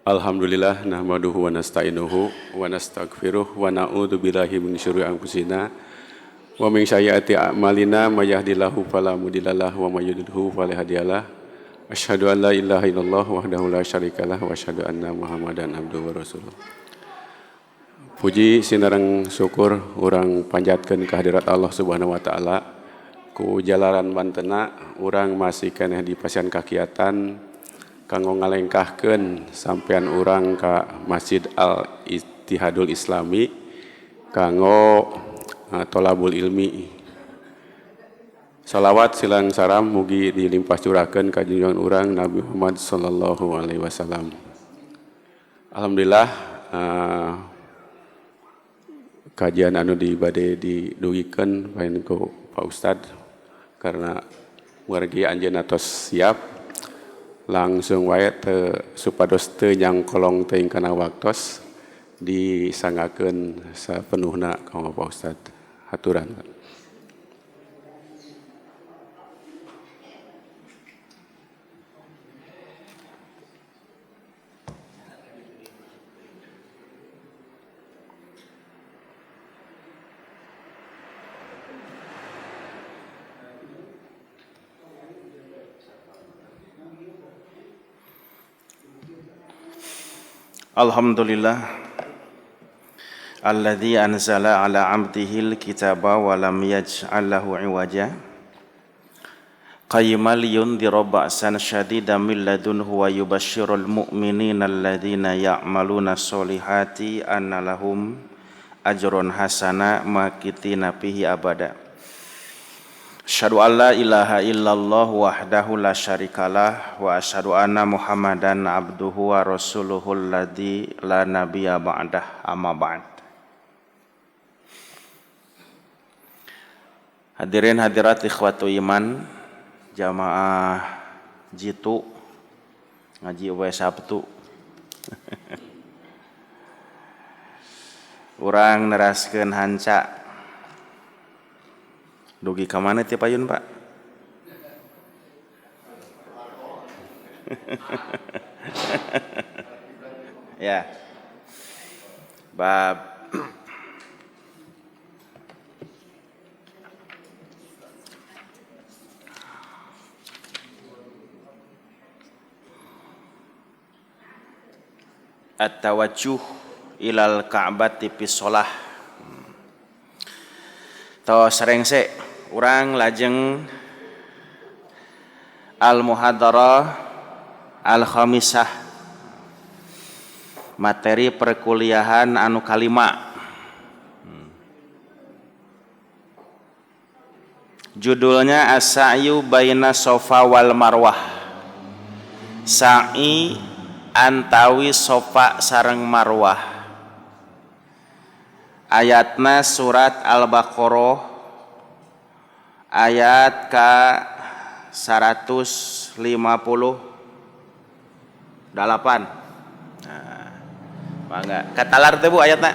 Alhamdulillah nahmaduhu wa nasta'inuhu wa nastaghfiruh wa na'udzu billahi min syururi anfusina wa min sayyiati a'malina may yahdihillahu fala mudhillalah wa may yudlilhu fala hadiyalah. Asyhadu an la ilaha illallah wahdahu la syarikalah wa asyhadu anna Muhammadan abduhu wa rasuluh. Puji sinareng syukur urang panjatkeun kehadirat Allah Subhanahu wa taala ku jalaran bantena urang masih keneh di pasian kakiatan kanggo ngalengkahkeun sampean urang ka Masjid Al Ittihadul Islami kanggo tolabul ilmi. Salawat silang salam mugi dilimpah curahkeun ka junjungan urang Nabi Muhammad sallallahu alaihi wasallam. Alhamdulillah kajian anu di bade didugikeun pain ku Pak Ustad karena wargi anjeunna tos siap langsung wae teu supados teu nyangkolong teuing kana waktos disanggakeun sapenuhna ka Pak Ustad. Haturan. Alhamdulillah alladzi anzala ala 'abdihil kitaba wa lam yaj'al lahu 'iwaja qayyiman liyundhira ba'san syadidan min ladunhu wa yubashshirul mu'minina alladzina ya'maluna sholihati anna lahum ajran hasana makitina fihi abada. Asyhadu an la ilaha illallah wahdahu la syarikalah wa asyhadu anna Muhammadan abduhu wa rasuluhu alladzi la nabiyya ba'dah, amma ba'd. Hadirin hadirat ikhwatu iman, jamaah jitu ngaji we Sabtu. Urang neraskeun hanca. Dugi ka mana ti payun, Pak? Ya. Bab at-tawajjuh ilal ka'bati fi shalah. Tos rengse urang lajeng al-muhadarah al-khamisah, materi perkuliahan anu kalima. Judulnya As-Sa'yu Baina Sofa wal Marwah. Sa'i antawi sofa sareng marwah. Ayatna surat Al-Baqarah ayat ka 158. Nah, mangga katalar teh Bu ayatna.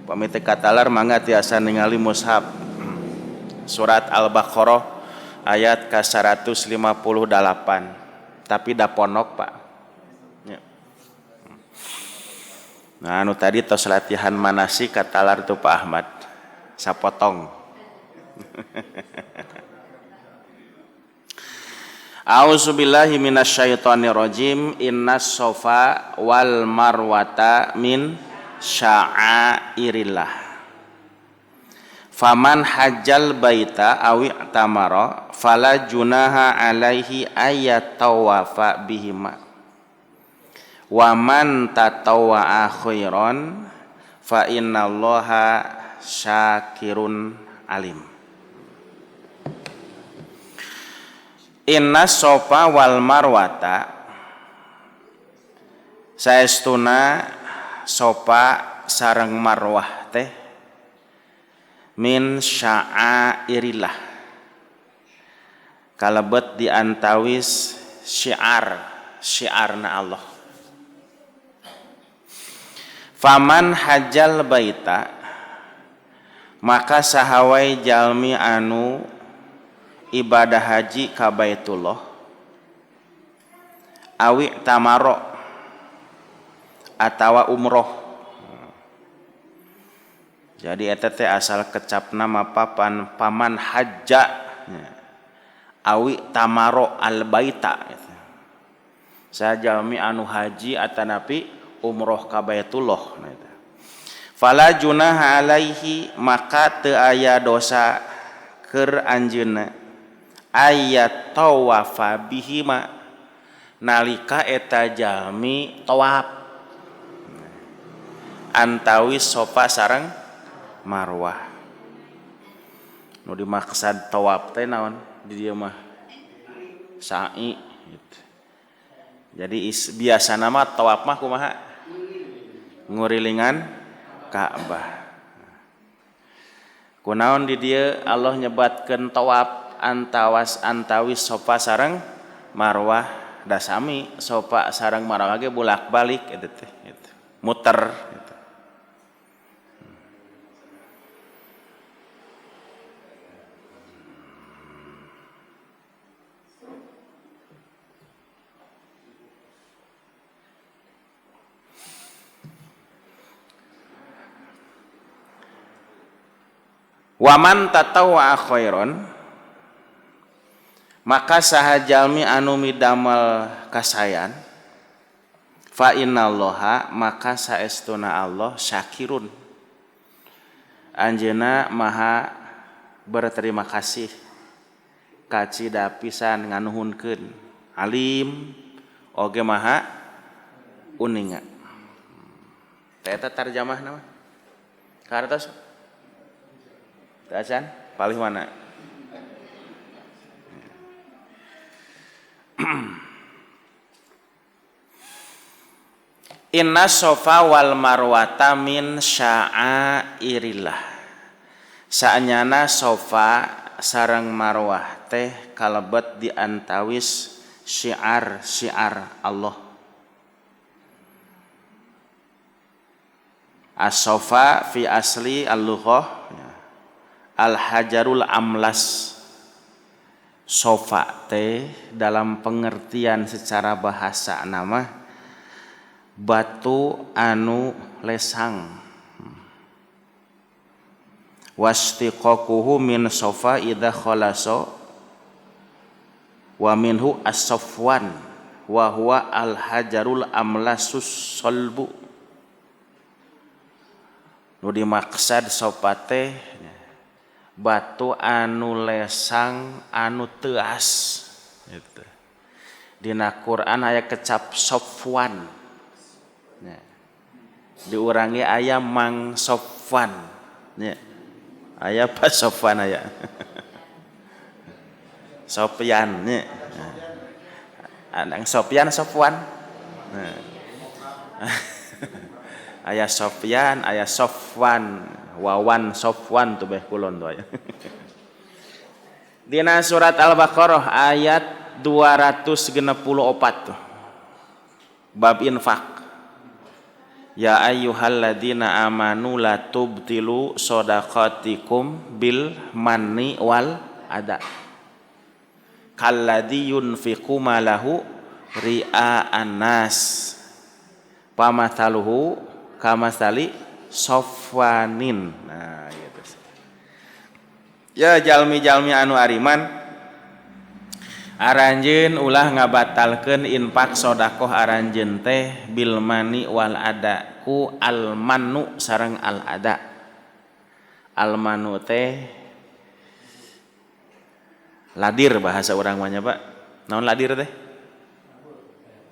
Pami teu katalar mangga tiasa ningali mushaf. Surat Al-Baqarah ayat ka 158. Tapi da ponok, Pak. Ya. Nah, anu tadi tos latihan manasik katalar tuh Pak Ahmad. Sapotong. A'udzubillahi minasyaitonirrajim. Innas sofa wal marwata min sya'airillah. Faman hajjal baita awi tamara fala junaha alaihi ayatawafa bihima. Wa man tatawwa'a khairan fa innallaha syakirun alim. Inna sofa wal marwata, saestuna sofa sareng marwah teh min sya'airillah, kalebet di antawis syiar, syiarna Allah. Faman hajjal baita, maka sahawai jalmi anu ibadah haji ka Baitullah Awi tamaro atawa umroh. Jadi eta teh asal kecap nama papan paman hajja awi tamaro al baita. Sajalmi anu haji atanapi umroh ka Baitullah. Fala junaha alaihi maka teu aya dosa keur anjeunna ayat tawafa bihima nalika eta jalmi tawaf antawis sofa sareng marwah. Nu dimaksad tawaf teh naon di dieu mah sa'i gitu. Jadi biasana mah tawaf mah kumaha? Ngurilingan Ka'bah. Kunaon di dieu Allah nyebatkeun tawaf antawas antawis sofa sareng marwah dasami sofa sareng marwah ge bolak-balik eta teh gitu. Muter gitu. Waman tatawwa khairon maka saha jalmi anu midamel kasayan fa innallaha maka saestuna Allah syakirun anjeunna maha berterima kasih kacida pisan nganuhunkeun alim oge maha uninga. Teh eta tarjamahna mah kartos acan palih mana? Inna sofa wal marwata min sya'airillah. Saanyana sofa sareng marwah teh kalebet di antawis syiar-syiar Allah. As-sofa fi asli al-lughah al-hajarul amlas. Sofa teh dalam pengertian secara bahasa nama batu anu lesang. Wastiqaquhu min sofa idza khalasa wa minhu as-safwan wa huwa al-hajarul amlasus salbu. Nu dimaksad sofa teh batu anu lesang anu teas gitu. Dina Quran aya kecap sofwan. Nya. Diurangi aya mang sofwan. Nya. Aya apa sofwan aya? Sofyan nya. Andang Sofyan Sofwan. Nah. Aya Sofyan, aya Sofwan. Wawan Sofwan tuh beh kulon tuh aya. Dina surat Al-Baqarah ayat 264 tuh. Bab infak. Ya ayyuhalladzina amanu la tubtilu shadaqatikum bil manni wal ada. Kalladzi yunfiqu malahu ria'an nas. Pamathaluhu kamasali sofwanin. Nah, gitu. Ya jalmi-jalmi anu ariman aranjeun ulah ngabatalkeun infak sedekah aranjeun teh bil mani wal ada ku al manu sareng al ada. Al manu teh ladir bahasa urang mah nya Pak. Naon ladir teh?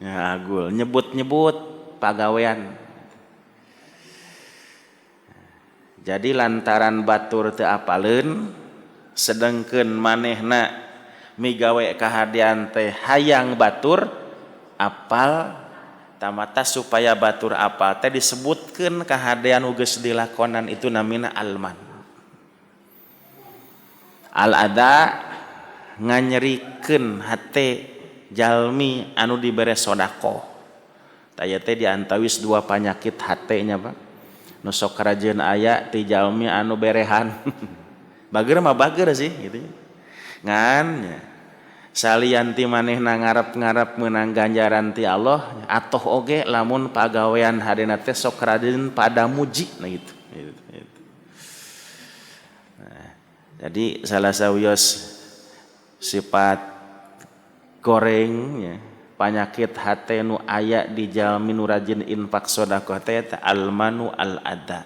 Ya agul, nyebut-nyebut pagawean. Jadi lantaran batur teu apaleun sedengkeun manehna migawe kahadean teh hayang batur apal tamata supaya batur apal teh disebutkeun kahadean nu geus dilakonan itu namina alman. Al ada nganyerikeun hate jalmi anu dibere sedekah. Tah teh diantawis dua panyakit hate nya Pak. Nu sok karajeun aya ti jalmi anu berehan. Bager mah bager sih gitu. Ngan Salian ti manehna ngarep-ngarep meunang ganjaran ti Allah atoh oge lamun pagawean harina teh sok rajin pada muji nah gitu. Nah, jadi salah sawios sifat goreng ya, panyakit hate nu aya di jalmi nu rajin infak sedekah teh eta almanu al ada.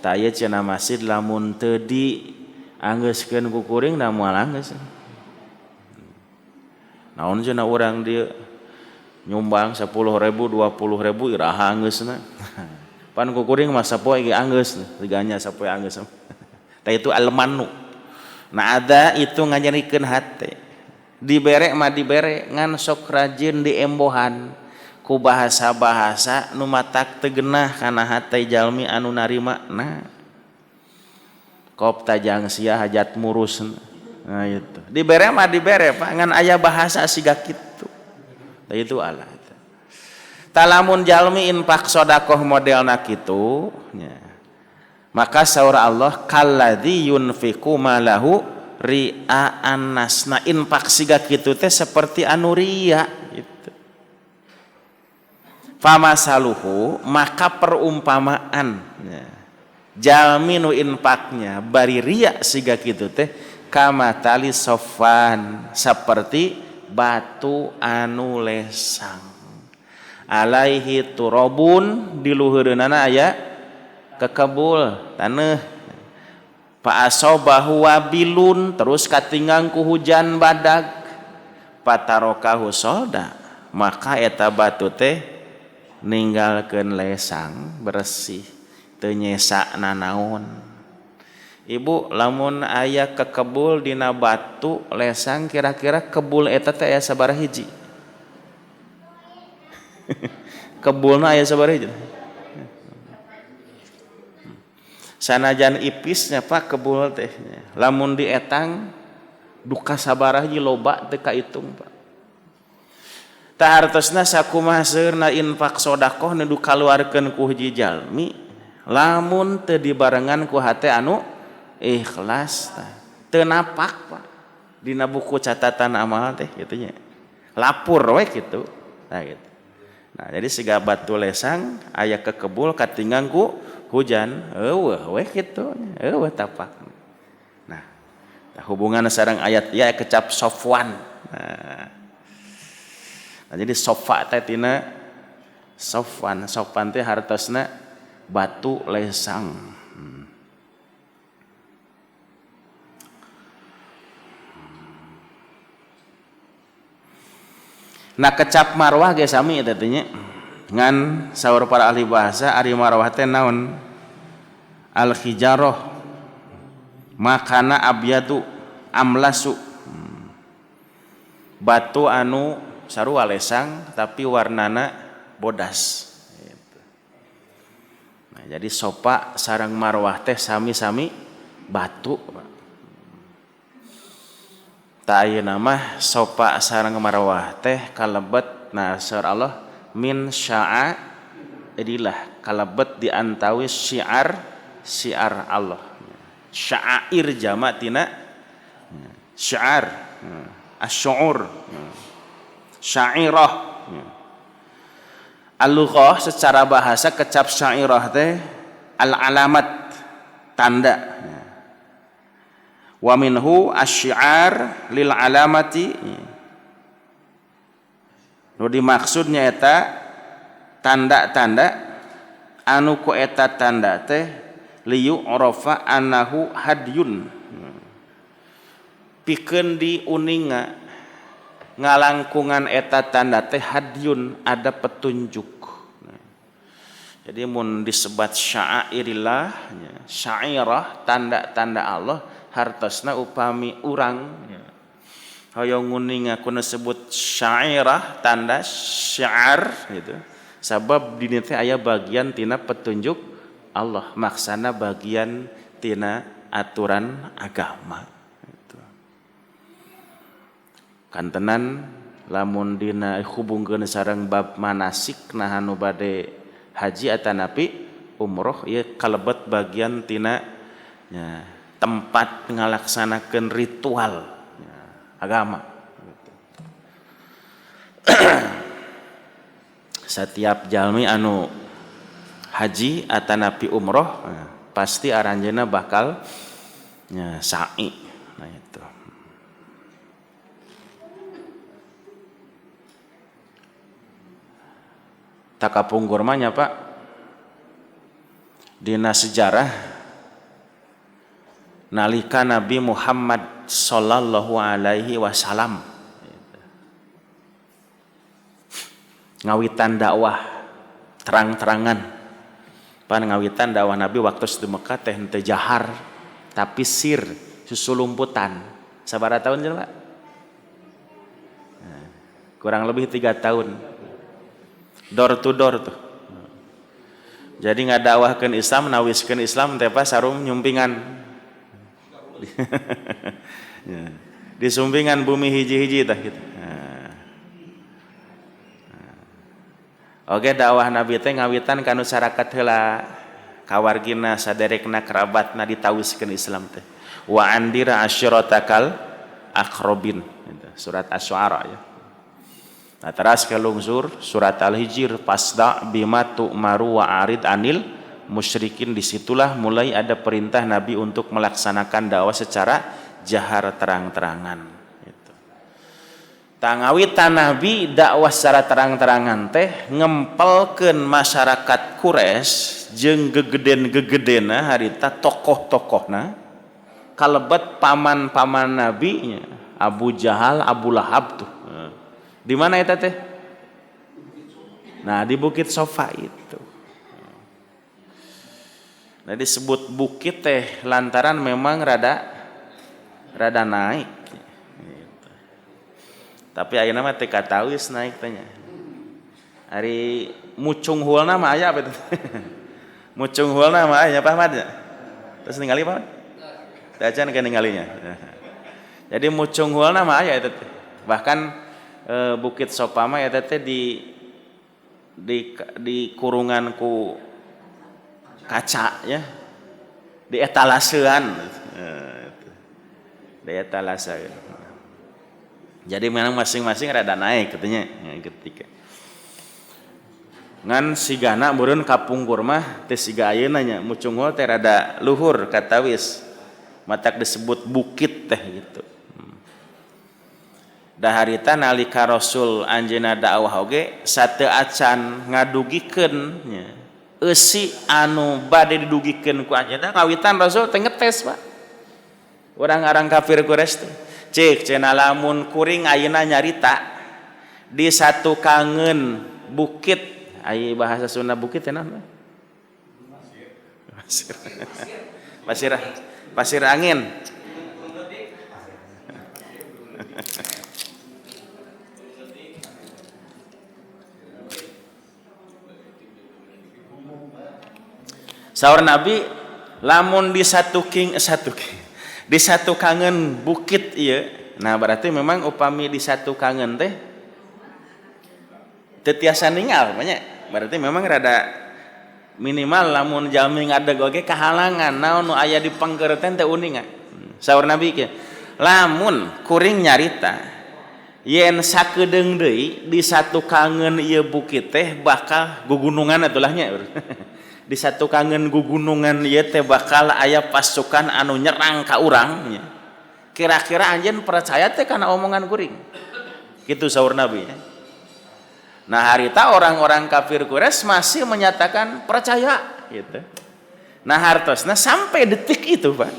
Tah ieu cenah masjid lamun teu di anggeuskeun ku kuring da moal anggeus. Naon cenah urang dieu nyumbang 10.000 20.000 iraha anggeusna. Pan ku kuring mah sapoe ge anggeus, diganya sapoe anggeus. Tah itu almanu. Nah ada itu nganyerikeun hate. Dibere mah dibere ngan sok rajin diembohan ku bahasa-bahasa nu matak teu genah kana hate jalmi anu narima. Nah kop tajang sia hajat murus. Nah itu dibere mah dibere Pak ngan aya bahasa siga kitu. Tah itu Allah. Talamun jalmi infak sedekah modelna kitu nya. Maka saur Allah kalladzi yunfiqu malahu ria'an nas. Nah infak siga kitu teh seperti anu ria gitu. Famasaluhu maka perumpamaan nya. Jalmi nu infaknya bari ria siga kitu teh kamatali sofan seperti batu anu lesang alaihi turabun di luhureunana aya kekebul taneuh fa asobahu wabilun terus katinggang ku hujan badag patarokahu solda maka eta batu teh ninggalkeun lesang bersih teu nyesa nanaon. Ibu lamun aya kekebul dina batu lesang kira-kira kebul eta teh aya sabaraha hiji? Kebulna aya sabaraha hiji? Sanajan ipisnya Pak kebul teh lamun dietang duka sabaraha hiji loba teu kaitung Pak. Tah hartosna sakumaha seurna infak sedekah nu dikaluarkeun ku hiji jalmi lamun teu dibarengan ku hate anu ikhlas teu napak Pak dina buku catatan amal teh kitu nya lapur we kitu. Nah gitu. Nah jadi siga batu lesang aya kekebul katinggang ku hujan eueuh we kitu eueuh tapak. Nah hubungan sareng ayat ieu kecap sofwan. Nah jadi sofa teh tina sofwan, sofwan teh hartosna batu lesang. Nah kecap marwah ge sami eta teh nya. Ngan saur para ahli bahasa ari marwah teh naon? Al hijarah makana abyadu amlasu. Batu anu sarua lesang tapi warnana bodas. Nah, jadi sopa sareng marwah teh sami-sami batu. Ta ayeuna mah sopa sareng marwah teh kalebet nah saur Allah min sya'airillah kalebet di antawis syiar syiar Allah. Sya'air jama tina syiar asy'ur syairah. Al-lughah secara bahasa kecap syairah teh al-alamat tanda. Wa minhu asyiar lil alamati. Nu dimaksudnya eta tanda-tanda anu ku eta tanda teh liyu'rafa annahu hadyun. Pikeun diuninga ngalangkungan eta tanda teh hadyun ada petunjuk. Jadi mun disebat syairillah syairah tanda-tanda Allah hartosna upami urang hoyong nguninga kuna sebut syairah tanda syair gitu. Sabab dina teh aya bagian tina petunjuk Allah maksana bagian tina aturan agama gitu. Kantenan lamun dina hubungkeun sareng bab manasik nah anu bade haji atanapi umroh ieu kalebet bagian tina nya tempat ngalaksanakeun ritual ya, agama. Setiap jalmi anu haji atanapi umroh pasti aranjeunna bakal nya sa'i. Nah itu. Takapungkur mah nya Pak, dina sejarah nalika Nabi Muhammad sallallahu alaihi wasallam ngawitan dakwah terang-terangan. Pan ngawitan dakwah Nabi waktu di Mekah teh henteu jahar tapi sir susulumputan. Sabaraha tahun cenah Pak? Nah, kurang lebih 3 tahun. Door to door tuh. Jadi ngadakwahkeun Islam, nawiskeun Islam teh Pak sarum nyumpingan. Di sumpingan bumi hiji-hiji tah gitu. Oke, dakwah Nabi teh ngawitan kanu sarakat heula, kawargina saderekna kerabatna ditawiskeun Islam teh. Wa andira asyiratakal aqrabin. Surat Asy-Syu'ara ya. Nah, teras kelungsur surat Al-Hijr fasda bima tu'maru wa arid anil musyrikin. Disitulah mulai ada perintah Nabi untuk melaksanakan dakwah secara jahar terang-terangan. Tangawitan Nabi dakwah secara terang-terangan teh ngempelkeun masyarakat Quraisy jeung gegeden-gegedena harita tokoh-tokohna kalebet paman-paman Nabi nya, Abu Jahal, Abu Lahab tuh. Di mana eta teh? Nah, di Bukit Sofa itu. Nah, disebut bukit teh lantaran memang rada naik. Tapi ayeuna mah teu katawis naik teh nya. Ari mucung hulna mah aya apa itu? Mucung hulna mah aya Pak Ahmad nya. Terus ningali Pak Ahmad? Teu acan ke ningalinya. Jadi mucung hulna mah aya eta teh. Bahkan Bukit Sofa mah eta teh di kurungan ku kaca ya. Di etalasean. Di etalasean. Jadi memang masing-masing rada naik katanya ya, ketika ngan sigana meureun kapungkur mah teh siga ayeuna nya mucunghul teh rada luhur katawis matak disebut bukit teh gitu. Da harita nalika Rasul anjeunna dakwah oge sateu acan ngadugikeun nya eusi anu bade didugikeun ku anjeunna ngawitan Rasul teh ngetes Pak. Urang-urang kafir Quraisy teh cek cenah lamun kuring ayeuna nyarita di satu kangen bukit, ai bahasa Sunda bukit teh naon? Pasir. Pasir pasir angin. Saur Nabi lamun di satu king satu king di satu kangen bukit ieu. Nah berarti memang upami di satu kangen teh teu tiasa ningal banyak. Berarti memang rada minimal lamun jalmi ngadeg oge kahalangan naon nu aya di pengker teh teu uninga. Saur Nabi kieu, lamun kuring nyarita yen sakedeung deui di satu kangen ieu bukit teh bakal gugunungan atulah nya. Di satu kangen gugunungan ieu teh bakal aya pasukan anu nyerang ka urang nya. Kira-kira anjeun percaya teh kana omongan kuring? Kitu saur Nabi. Nah harita orang-orang kafir Quraisy masih menyatakan percaya gitu. Nah hartosna sampai detik itu Pak.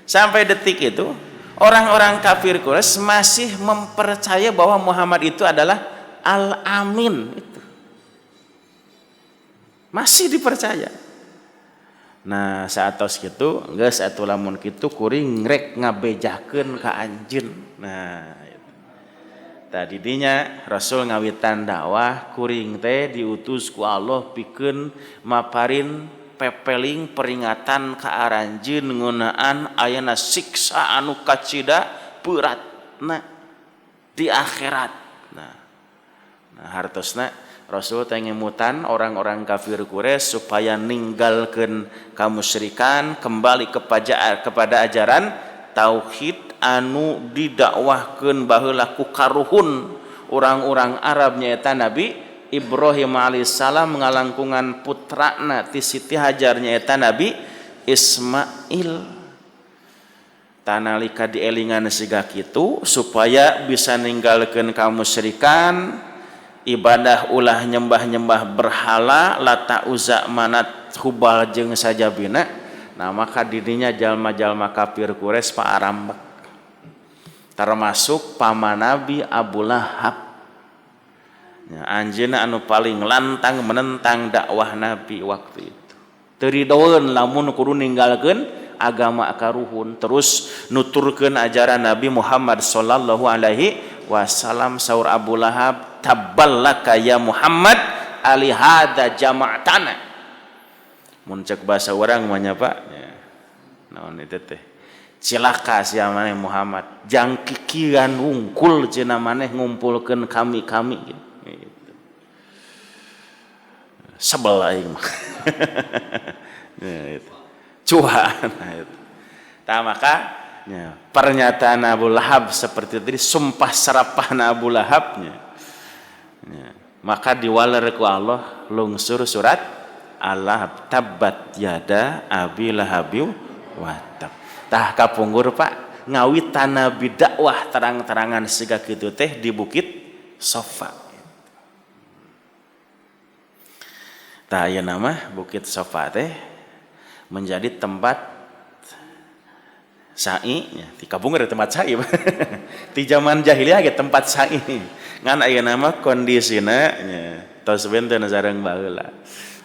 Sampai detik itu orang-orang kafir Quraisy masih mempercaya bahwa Muhammad itu adalah Al-Amin itu. Masih dipercaya. Nah saatos kitu geus atuh lamun kitu kuring rek ngabejakeun ka anjeun. Nah itu. Tadi dinya Rasul ngawitan dakwah kuring teh diutus ku Allah pikeun maparin pepeling peringatan ka aranjeun ngeunaan ayana siksa anu kacida beratna di akhirat. Nah, nah hartosna Rasul teh ngemutan orang-orang kafir Quraisy supaya ninggalkeun kamusyrikan, kembali kepada ajaran tauhid anu didakwahkeun baheula ku karuhun orang-orang Arab nyaeta Nabi Ibrahim alaihissalam ngalangkungan putrana ti Siti Hajar nyaeta Nabi Ismail. Tanalika dielingan siga kitu supaya bisa ninggalkeun kamusyrikan, ibadah ulah nyembah-nyembah berhala, Lata Uzza Manat Hubal jeung sajabina. Nah maka didinya jalma-jalma kafir Quraisy paarambek, termasuk paman Nabi Abu Lahab. Ya, anjeunna anu paling lantang menentang dakwah Nabi waktu itu. Teu ridoeun lamun kudu ninggalkeun agama karuhun, terus nuturkeun ajaran Nabi Muhammad sallallahu alaihi wasallam. Saur Abu Lahab, tabballaka ya Muhammad alihada jama'tana. Mun cek bahasa urang mah nya Pak, ya, naon itu teh, cilaka sia maneh Muhammad, jang kikiran wungkul cenah maneh ngumpulkeun kami-kami gitu. Sebel aing mah. Ya, itu. Cuan, nah, itu. Tah maka ya, pernyataan Abu Lahab seperti tadi, sumpah serapah Abu Lahabnya. Ya, maka diwaler ku Allah lungsur surat Al-Lahab, tabbat yada abi lahabiu wa tab. Tah kapungkur Pak, ngawitan Nabi dakwah terang-terangan siga kitu teh di Bukit Sofa. Tah ayeuna mah Bukit Sofa teh menjadi tempat sa'i nya, di kapungkur tempat sa'i. Di zaman jahiliyah ge tempat sa'i. Ngan ayeuna mah kondisina nya tos benten sareng baheula.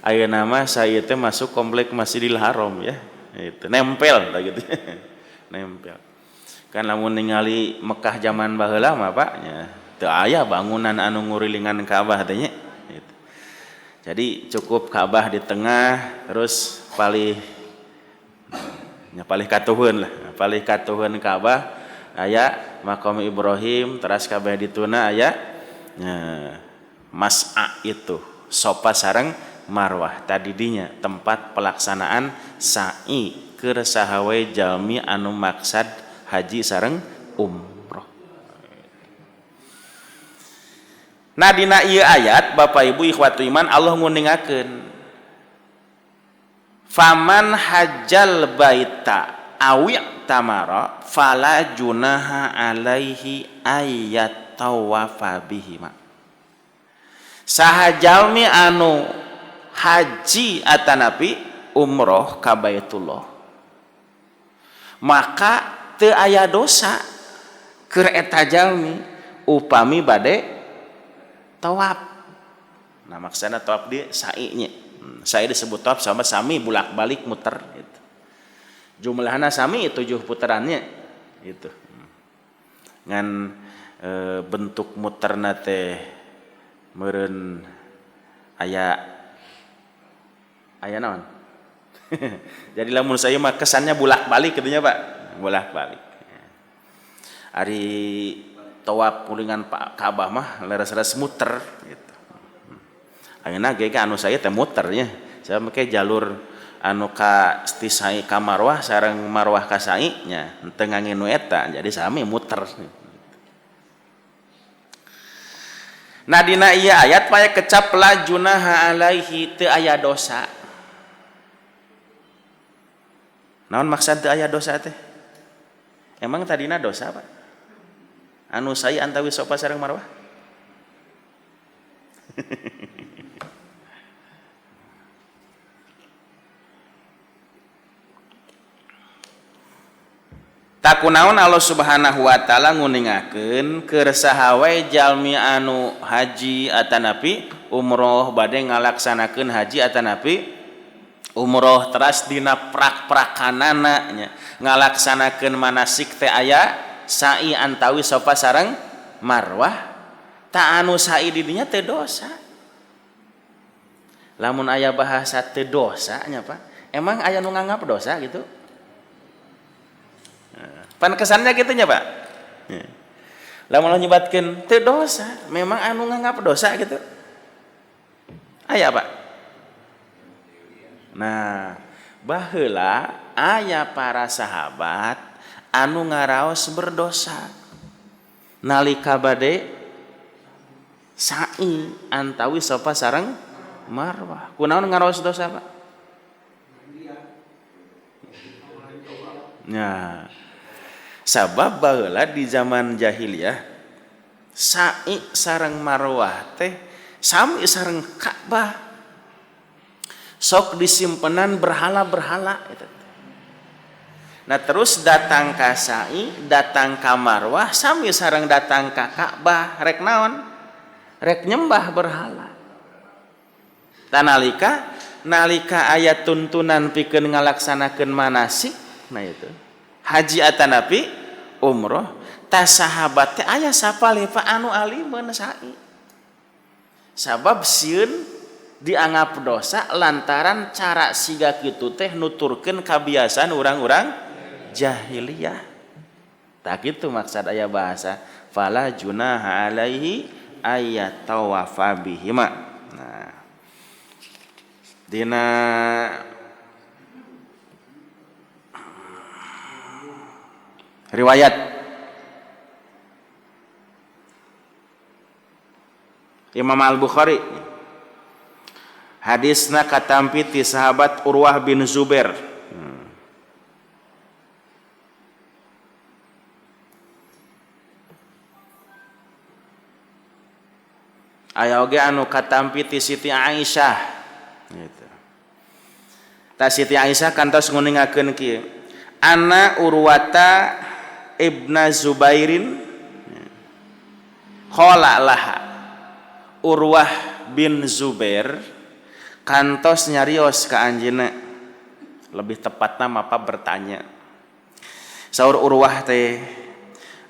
Ayeuna mah sa'i teh masuk komplek Masjidil Haram ya. Itu nempel tah gitu. Nempel. Kan lamun ningali Mekah zaman baheula mah Pak nya, teu aya bangunan anu ngurilingan Ka'bah teh nya. Gitu. Jadi cukup Ka'bah di tengah terus palih nya palih katuhun lah, palih katuhun Ka'bah aya makam Ibrahim, teras kabeh dituna aya nya Mas'a itu Sofa sareng Marwah tadi dinya tempat pelaksanaan sa'i keur saha we jalmi anu maksad haji sareng umroh. Nah dina ieu ayat Bapak Ibu ikhwatu iman Allah nguningakeun faman hajjal baita awi tamara fala junaha alaihi ayat tawafa bihima. Saha jalmi anu haji atanapi umroh ka Baitullah maka teu aya dosa keur eta jalmi upami bade tawaf. Nah maksana tawaf di sa'i nya. Sa'i disebut tawaf sama sami bulak-balik muter gitu. Jumlahna sami 7 putarannya gitu. Ngan bentuk muterna teh meureun aya aya naon? Jadi lamun saya mah kesannya bulak-balik gitu nya Pak, bolak-balik. Ari tawaf kulingan Pak Ka'bah mah leres-leres muter gitu. Ayeuna ge ka anu saya teh muter nya. Saya make jalur anu ka ti sa'i ka Marwah sareng Marwah ka sa'i nya, henteu ngangge nu eta, jadi sami muter. Nah dina ieu ayat paya kecap la junaha alaihi teu aya dosa. Naon maksud teu aya dosa teh? Emang tadina dosa Pak? Anu sa'i antawi Sofa sareng Marwah? Takunaon Allah Subhanahu wa taala nguningakeun keur saha wae jalmi anu haji atanapi umroh bade ngalaksanakeun haji atanapi umroh teras dina prak-prakanana nya ngalaksanakeun manasik teh aya sa'i antawi Sofa sareng Marwah ta anu sa'i di dinya teu dosa. Lamun aya bahasa teu dosa nya Pak, emang aya nu nganggap dosa gitu? Pan kesannya gitu nya Pak. Lamun nyebatkeun teu dosa, memang anu nganggap dosa gitu. Aya Pak. Nah, baheula aya para sahabat anu ngaraos berdosa nalika bade Sa'i antawi Sofa sareng Marwah. Kunaon ngaraos dosa, Pak? Nah, sabab baheula di zaman jahiliyah sa'i sareng Marwah teh sami sareng Ka'bah. Sok disimpenan berhala-berhala eta teh. Nah, terus datang ka sa'i, datang ka Marwah, sami sareng datang ka Ka'bah, rek naon? Rek nyembah berhala. Tanalika nalika aya tuntunan pikeun ngalaksanakeun manasik, nah itu haji atanapi umroh, tas sahabat teh aya sapalipa anu alimeun sa'i. Sabab sieun dianggap dosa lantaran cara siga kitu teh nuturkeun kabiasaan urang-urang jahiliyah. Tak kitu maksad aya bahasa fala junaha alaihi ayatawafa bihima. Nah, dina riwayat Imam Al-Bukhari, hadisna katampi ti sahabat Urwah bin Zubair. Aya oge anu katampi ti Siti Aisyah gitu. Ta Siti Aisyah kantos nguningakeun kieu, ana Urwata ibna Zubairin qala laha. Urwah bin Zubair kantos nyarios ka anjeunna, lebih tepatna mapa bertanya. Saur Urwah teh,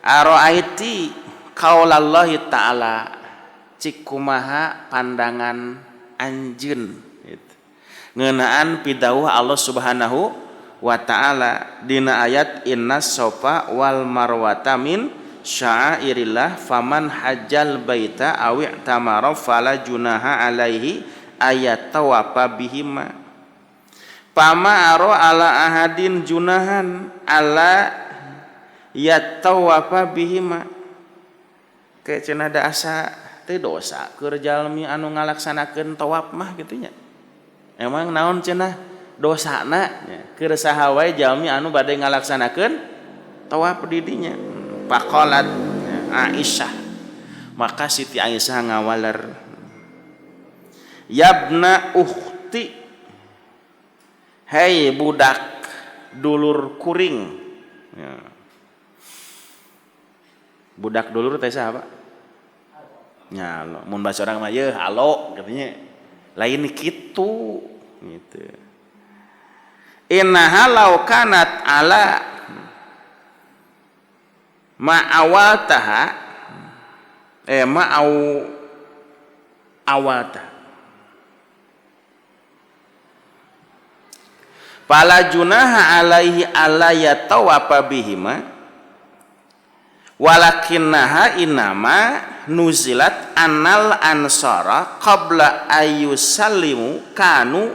araaiti qaulallahi ta'ala, cik kumaha pandangan anjeun gitu. Ngeunaan pidawuh Allah Subhanahu wa ta'ala dina ayat innas sofa wal marwata min sya'airillah faman hajjal baita aw i'tamara fala junaha alaihi ayat tawafa bihima. Pama aro ala ahadin junahan ala yatawafa bihima. Kayak cenah da asa teh dosa keur jalmi anu ngalaksanakeun tawaf mah kitu nya. Emang naon cenah dosana keur saha wae jalmi anu bade ngalaksanakeun tawaf di dinya. Faqalat Aisyah, maka Siti Aisyah ngawaler, yabna ukhti, hei budak dulur kuring ya. Budak dulur teh saha, Pak? Nya mun bahasa urang mah yeuh halo katanya. Lain kitu gitu. Innaha law kanat ala ma awaltaha ma au awalta fala junaha alaihi alla yatawafa bihima walakinnaha inama nuzilat anal ansara qabla ayyusallimu kanu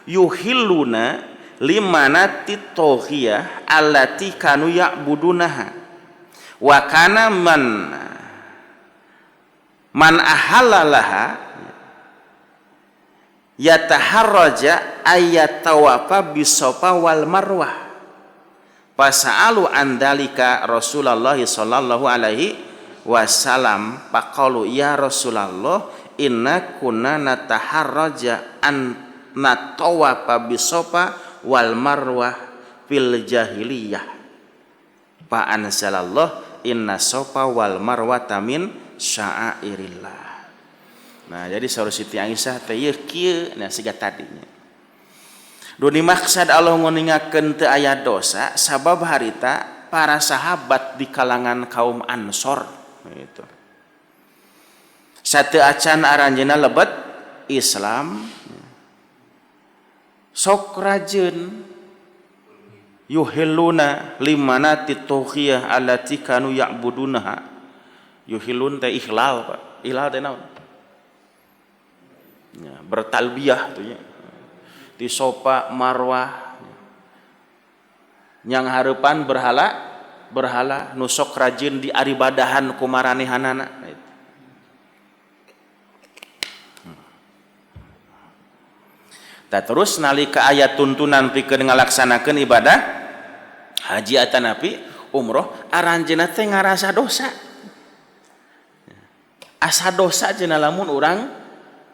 yuhilluna limanati tohiyah allati kanu ya'budunaha wa kana man ahalalaha yataharraja ayatawafa bisofa wal marwah fasa'alu andalika Rasulullah sallallahu alaihi wasallam faqalu ya Rasulullah inna kunna nataharraja an natawafa bisofa wal marwah fil jahiliyah fa anzalallah inna sofa wal marwata min sya'airillah. Nah, jadi saur Siti Aisyah teh ieu kieu nah siga tadinya. Nu dimaksad Allah nguningakeun teu aya dosa sabab harita para sahabat di kalangan kaum Ansor gitu. Sateu acan aranjeunna lebet Islam sok rajeun yuhilluna limanati tohiyah allati kanu ya'budunaha. Yuhillun teh ihlal, Pak. Ihlal teh naon? Ya, bertalbiyah tuh nya. Di sofa marwah yang hareupan berhala nu sok rajin di aribadahan ku maranehanana. Tah terus nalika aya tuntunan pikeun ngalaksanakeun ibadah haji atanapi umroh, aranjeunna teh ngarasa dosa. Asa dosa cenah lamun urang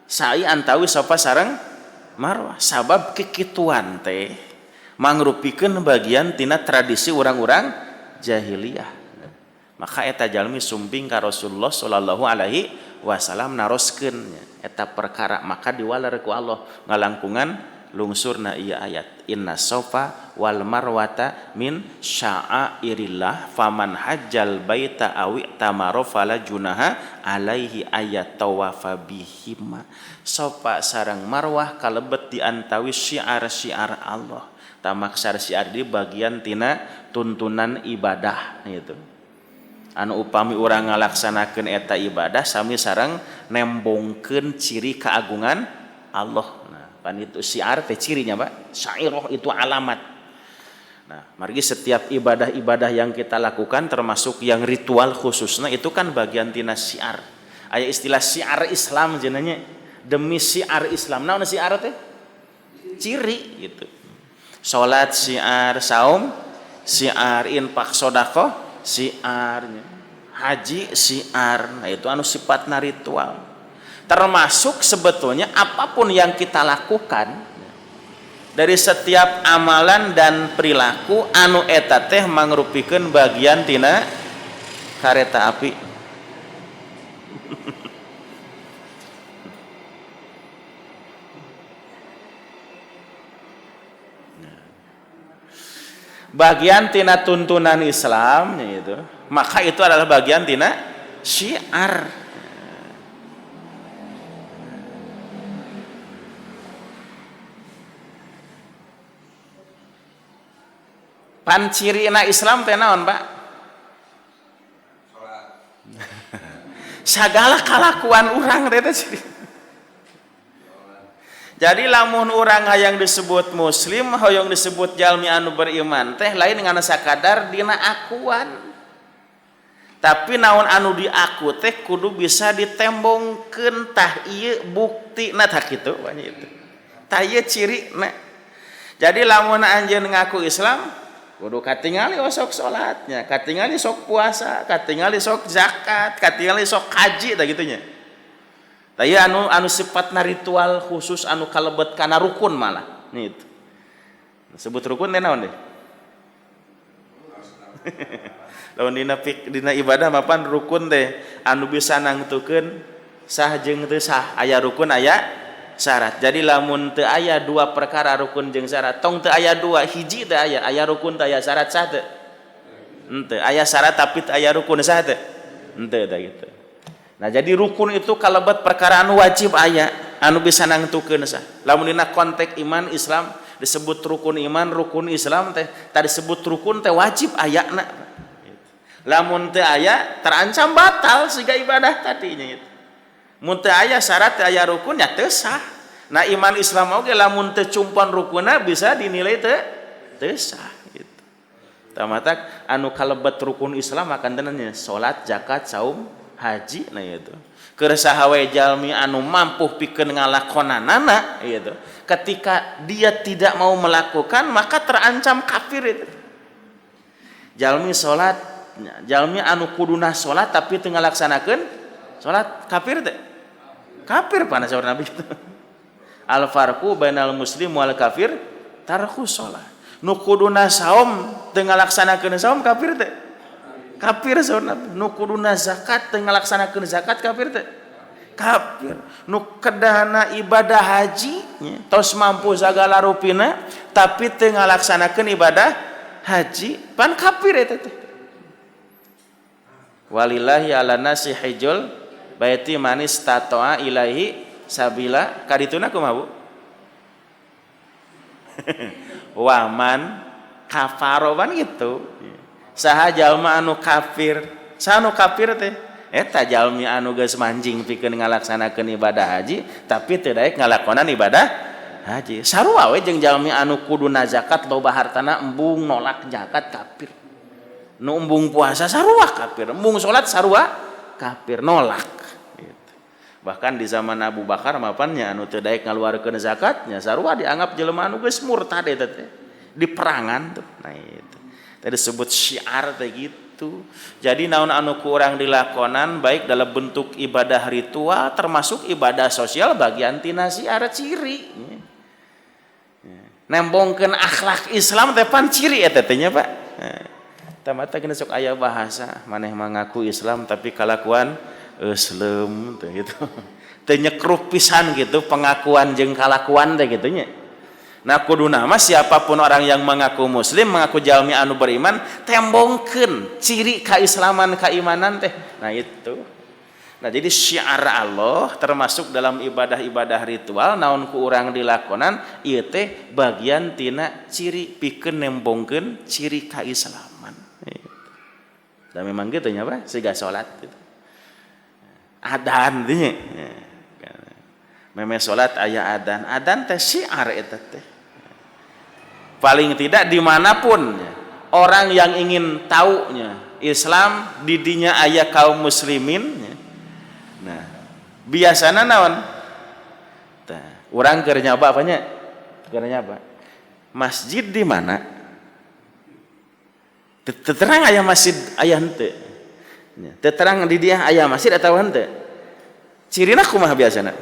sa'i antawi Safa sareng Marwah, sabab kikituan teh mangrupikeun bagian tina tradisi urang-urang jahiliyah. Maka eta jalmi sumping ka Rasulullah sallallahu alaihi wasallam naroskeun eta perkara, maka diwaler ku Allah ngalangkungan lungsurna ieu ayat inna sofa wal marwata min sya'airillah faman hajjal baita awi tamaro fala junaha alaihi ayat tawafa bihima. Sofa sareng marwah kalebet di antawi syiar-syiar Allah. Tamaksar syiar di bagian tina tuntunan ibadah gitu. Anu upami urang ngalaksanakeun eta ibadah sami sareng nembongkeun ciri keagungan Allah. Nah, pan itu syiar teh cirinya, Pak. Syairoh itu alamat. Nah, margi setiap ibadah-ibadah yang kita lakukan termasuk yang ritual khususnya itu kan bagian tina syiar. Aya istilah syiar Islam jenenge, demi syiar Islam. Naon syiar teh? Ciri gitu. Salat syiar, saum syiar, infak sedekah syiar, haji syiar. Nah, itu anu sifatna ritual. Termasuk sebetulnya apapun yang kita lakukan dari setiap amalan dan perilaku anu eta teh mangrupikeun bagian tina kareta api. Bagian tina tuntunan Islam gitu, maka itu adalah bagian tina syiar. Pan cirina Islam teh naon, Pak? Sagala kalakuan urang teh ciri. Jadi lamun urang hayang disebut muslim, hoyong disebut jalmi anu beriman teh lain ngan sakadar dina akuan. Tapi naon anu diaku teh kudu bisa ditembongkeun, tah ieu buktina tah kitu banyak itu. Tah ieu cirina. Jadi lamun anjeun ngaku Islam, kudu katingali sok salatnya, katingali sok puasa, katingali sok zakat, katingali sok haji tah kitu nya. Tah ieu anu sifatna ritual khusus anu kalebet kana rukun malah. Nih itu. Sebut rukun teh naon deh? Lamun dina ibadah mapan rukun teh anu bisa nangtukeun sah jeung teu sah, aya rukun aya syarat. Jadi lamun teu aya dua perkara rukun jeung syarat, tong teu aya dua, hiji teu aya, aya rukun teu aya syarat sah teu? Henteu, aya syarat tapi teu aya rukun sah teu? Henteu tah kitu. Nah, jadi rukun itu kalebet perkara anu wajib aya, anu bisa nangtukeun sah. Lamun dina konteks iman Islam disebut rukun iman, rukun Islam teh tadi disebut rukun teh wajib ayana. Lamun teu aya terancam batal siga ibadah tadinya gitu. Mun teu aya syarat teu aya rukun ya teu sah. Nah, iman Islam oge lamun teu cumpan rukunna bisa dinilai teu sah gitu. Tamatak anu kalebet rukun Islam akan tenannya salat, zakat, saum, haji nah itu. Keur saha we jalmi anu mampu pikeun ngalakonanana gitu. Ketika dia tidak mau melakukan maka terancam kafir itu. Jalmi salat, jalmi anu kuduna salat tapi teu ngalaksanakeun salat kafir teh. Kafir pana saur Nabi itu. Al farqu bainal muslim wal kafir tarku salat. Nu kuduna saum teu ngalaksanakeun saum kafir teh. Kafir saur Nabi. Nu kuduna zakat teu ngalaksanakeun zakat kafir teh. Kafir. Nu kedahna ibadah haji tos mampu sagala rupina tapi teu ngalaksanakeun ibadah haji pan kafir eta teh. Walillahi ala nasi hijul baiti manis tatoa ilaihi sabila kadituna kumaha Bu? Waman kafaro pan gitu. Saha jalma anu kafir, saha anu kafir teh eta jalmi anu geus manjing pikeun ngalaksanakeun ibadah haji tapi teu daek ngalakonan ibadah haji. Sarua we jeung jalmi anu kuduna zakat loba hartana embung nolak zakat kafir. Nu embung puasa sarua kafir, embung salat sarua kafir nolak gitu. Bahkan di zaman Abu Bakar mapannya anu teu daek ngaluarkeun zakatnya sarua dianggap jelema anu geus murtad eta teh. Di perangan tuh. Nah itu. Tadi disebut syiar teh gitu. Jadi naon anu ku urang dilakonan baik dalam bentuk ibadah ritual termasuk ibadah sosial bagian tina syiar ciri. Nembongkeun akhlak Islam teh pan ciri eta teh nya Pak. Tamata geus sok aya bahasa maneh mengaku Islam tapi kalakuan Islam teh gitu. Teu nyekrup pisan gitu pengakuan jeung kalakuan teh kitu nya. Nah kuduna mah siapapun orang yang mengaku muslim, mengaku jalmi anu beriman, tembongkeun ciri keislaman keimanan teh. Nah itu. Nah jadi syiar Allah termasuk dalam ibadah-ibadah ritual naon ku urang dilakonan ieu teh bagian tina ciri pikeun nembongkeun ciri keislaman. Dan memang gitu nya Pak, siga salat gitu. Adan teh nya. Meme salat aya adan, adan teh syiar eta teh. Paling tidak dimanapun orang yang ingin taunya Islam didinya aya kaum muslimin. Nah, biasana naon? Tah, urang keur nyaba apa nya? Keur nyaba. Masjid di mana? Terang aya masjid aya henteu. Teu terang di dia aya masjid atawa henteu. Cirina kumaha biasana?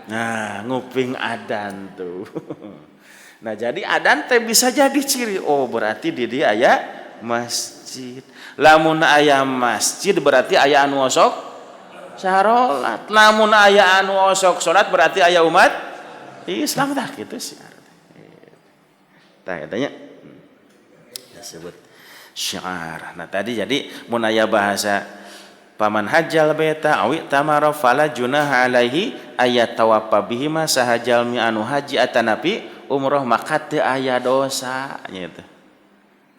Nah, nguping adan tuh. Nah, jadi adan teh bisa jadi ciri. Oh, berarti di dia aya masjid. Lamun aya masjid berarti aya anu osok sarolat. Lamun aya anu osok salat berarti aya umat Islam tah kitu sih. Tah eta nya disebut syiar. Nah, tadi jadi mun aya bahasa paman hajjal baita awi tamara fala junaha alaihi ayat tawaffa bihima sahajalmi anu haji atanapi umroh maka teu aya dosa nya teh.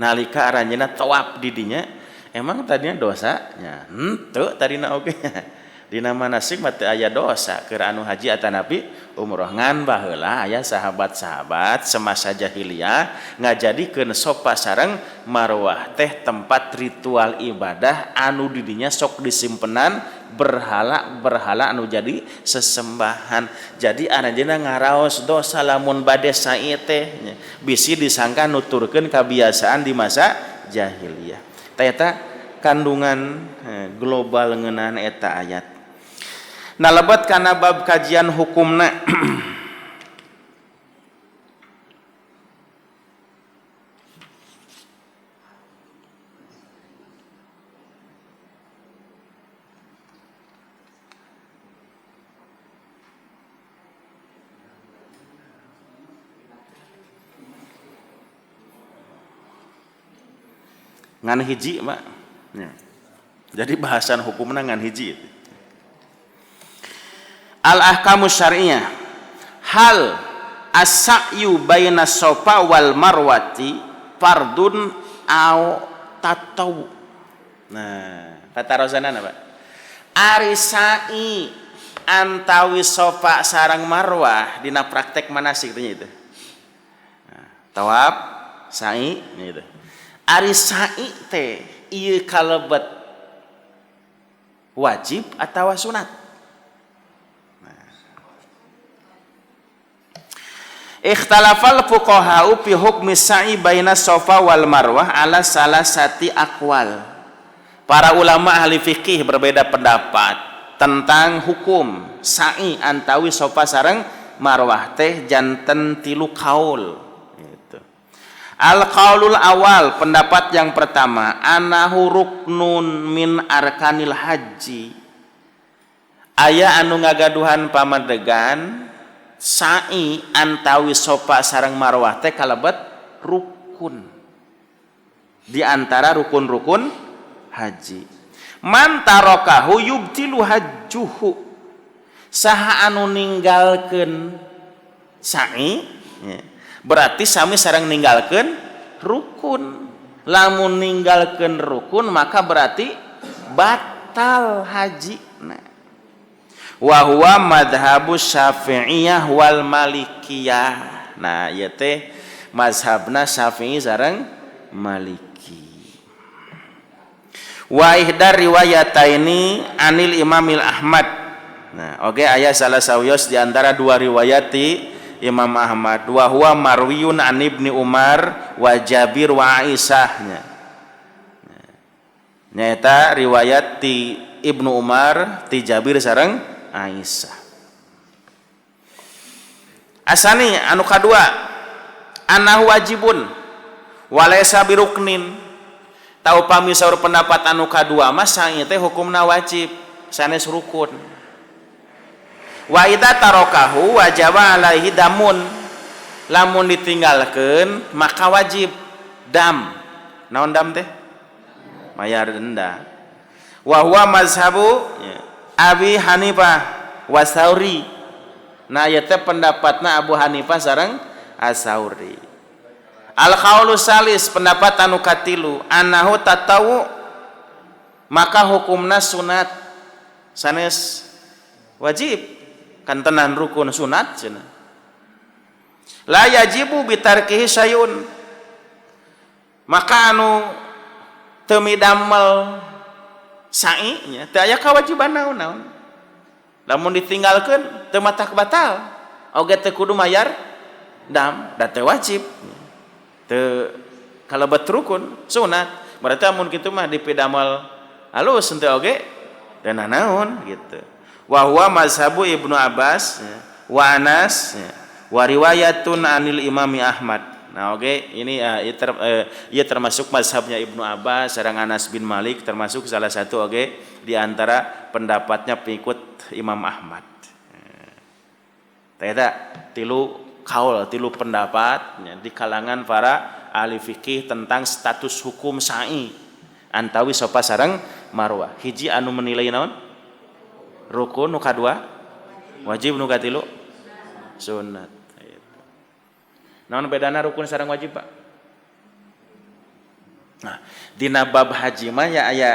Nalika aranjeunna tawaf di dinya emang tadinya dosa nya henteu tadina oge. Dina manasik mah teu aya dosa keur anu haji atanapi umroh ngan baheula aya sahabat-sahabat semasa jahiliyah ngajadikeun sofa sareng marwah teh tempat ritual ibadah anu di dinya sok disimpenan berhala-berhala anu jadi sesembahan. Jadi aranjeunna ngaraos dosa lamun bade sae teh bisi disangka nuturkeun kabiasaan di masa jahiliyah. Tah eta kandungan global ngeunaan eta ayat. Nah lebat kana bab kajian hukumna. Ngan hiji Pak. Ya. Jadi bahasan hukumna ngan hiji. Al-ahkamu syar'iyyah hal as-sa'yu baina sofa wal marwati fardun au tatawu. Nah, patarosanana Pak. Ari sa'i antawi sofa sareng marwah dina praktek manasik teh itu. Nah, tawaf sa'i itu. Ari sa'i teh ieu kalebet wajib atawa sunat? Ikhtalafal fuqaha'u fi hukmi sa'i baina sofa wal marwah ala salasati aqwal. Para ulama ahli fikih berbeda pendapat tentang hukum sa'i antawi sofa sareng marwah teh janten tilu kaul. Gitu. Al qaulul awal, pendapat yang pertama, anahu ruknun min arkanil haji. Aya anu ngagaduhan pamadegan sa'i antawi sofa sareng marwah teh kalebet rukun di antara rukun-rukun haji. Man tarakahu yubtilu hajjuhu. Saha anu ninggalkeun sa'i ya, berarti sami sareng ninggalkeun rukun. Lamun ninggalkeun rukun maka berarti batal hajina. Wa huwa madhhabu Syafi'iyah wal Malikiyah. Nah, ieu teh mazhabna Syafi'i sareng Maliki. Wa ihdar riwayataini anil Imamil Ahmad. Nah, oke, aya salah sawios di antara dua riwayat ti Imam Ahmad, wa huwa marwiyun an Ibni Umar wa Jabir wa Aisyah nya. Nyaeta riwayat ti Ibnu Umar, ti Jabir sareng Aisyah. Asani anu kadua, annahu wajibun walaysa biruknin. Tau pami saur pendapat anu kadua mah sa'i teh hukumna wajib sanes rukun. Wa idza tarakahu wajaba alaihi damun, lamun ditinggalkeun maka wajib dam. Naon dam teh? Mayar denda. Wa huwa mazhabu Abi Hanifah wa Sauri. Nah, ieu teh pendapatna Abu Hanifah sareng As-Sauri. Al qaulu salis, pendapat anu katilu, annahu tatawu, maka hukumna sunat sanes wajib, kan tenan rukun sunat cenah. La yajibu bitarkihi syai'un, maka anu teu midamel sa'i nya teu aya kewajiban naon-naon, lamun ditinggalkeun teu matak batal oge teu kudu mayar dam, da teu wajib, teu kalebet rukun, sunat. Berarti amun kitu mah dipidamel halus henteu oge teu nanaon gitu. Wa huwa mazhabu Ibnu Abbas wa Anas wa riwayatun anil Imami Ahmad. Nah, oke, ini ia termasuk mazhabnya Ibnu Abbas sareng Anas bin Malik, termasuk salah satu oke di antara pendapatnya pengikut Imam Ahmad. Ternyata tilu kaul, tilu pendapat ya, di kalangan para ahli fikih tentang status hukum sa'i antawi Sofa sareng Marwah. Hiji anu menilai naon? Rukun, nu kadua wajib, nu katilu sunat. Naon bedana rukun sareng wajib, Pak? Nah, dina bab haji mah ya aya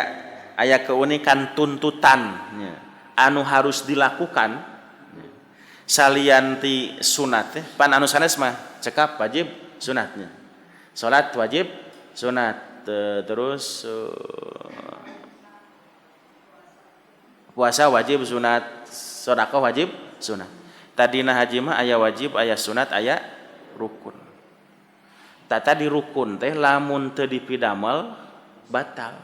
aya keunikan tuntutan ya, anu harus dilakukan ya, salian ti sunat teh. Pan anu sanes mah cekap wajib sunatnya, salat wajib sunat, terus puasa wajib sunat, sedekah wajib sunat. Tadina haji mah aya wajib, aya sunat, aya rukun. Tata di rukun teh lamun teu dipidamel batal.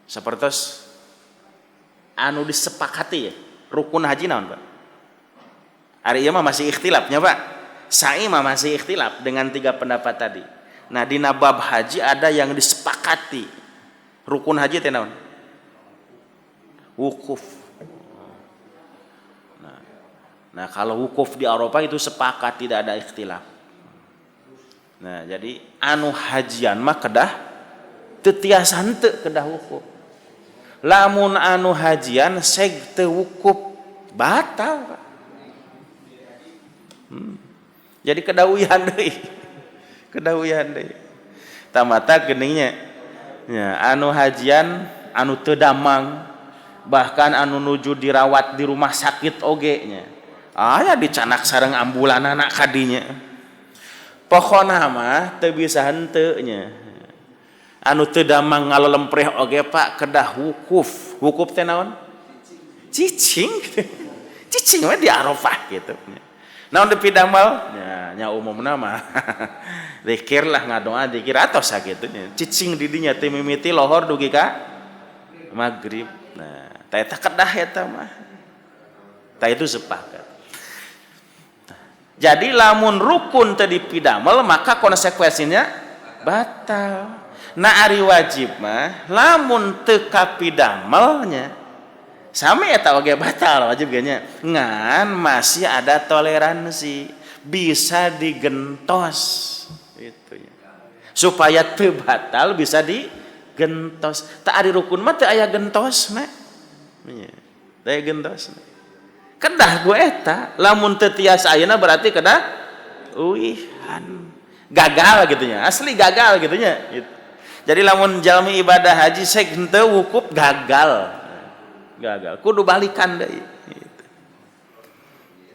Sapertos anu disepakati ya, rukun haji naon, Pak? Ari ieu mah masih ikhtilafnya, Pak. Sa'i mah masih ikhtilaf dengan tiga pendapat tadi. Nah, dina bab haji ada yang disepakati. Rukun haji teh naon? Wukuf. Nah, kalau wukuf di Arafah itu sepakat tidak ada ikhtilaf. Nah, jadi anu hajian mah kedah teu tiasa henteu kedah wukuf. Lamun anu hajian seg teu wukuf batal, Pak. Jadi kedawihan deui. Kedawihan deui. Tamata geningnya. Ya, anu hajian anu teu damang, bahkan anu nuju dirawat di rumah sakit oge nya. Aya dicanak sareng ambulanana kadinya. Pokona mah teu bisa henteu nya. Anu teu damang ngalolempreh oge, Pak, kedah wukuf. Wukuf teh naon? Cicing. Cicing we di Arafah gitu. Naon dipidamel? Nya, nya umumna mah zikir lah, ngadoa, zikir atau sakitu nya. Cicing di dinya teh mimiti lohor dugi ka maghrib. Nah, tah eta kedah eta mah. Tah itu sepakat. Jadi lamun rukun teu dipidamel maka konsekuensinya batal. Nah, ari wajib mah lamun teu kapidamelnya sami eta oge batal wajib ge nya. Ngan masih ada toleransi, bisa digentos itu ya. Supaya teu batal bisa digentos. Tak ari rukun mah teu aya gentosna. Nya, teu aya gentosna. Kedah gue eta, lamun teu tiasa ayeuna berarti kedah uihan. Gagal gitu nya, asli gagal gitu nya. Gitu. Jadi lamun jalmi ibadah haji sek henteu wukuf gagal. Gagal, kudu balikan deui gitu.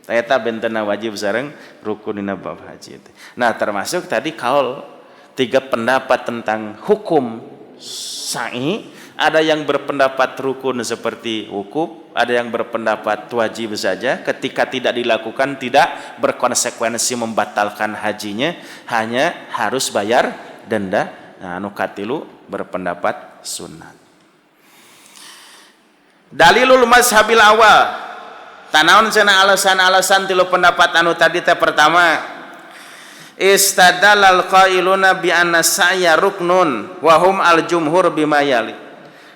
Eta bentena wajib sareng rukun dina bab haji itu. Nah, termasuk tadi kaul tiga pendapat tentang hukum sa'i. Ada yang berpendapat rukun seperti wukuf, ada yang berpendapat wajib saja. Ketika tidak dilakukan tidak berkonsekuensi membatalkan hajinya, hanya harus bayar denda. Nah, anu katilu berpendapat sunat. Dalilul mazhabil awal. Tanaon cenah alasan-alasan tilu pendapat anu tadi teh? Pertama, istadallal qailuna bi anna sa'ya ruknun wa hum al jumhur bima yali.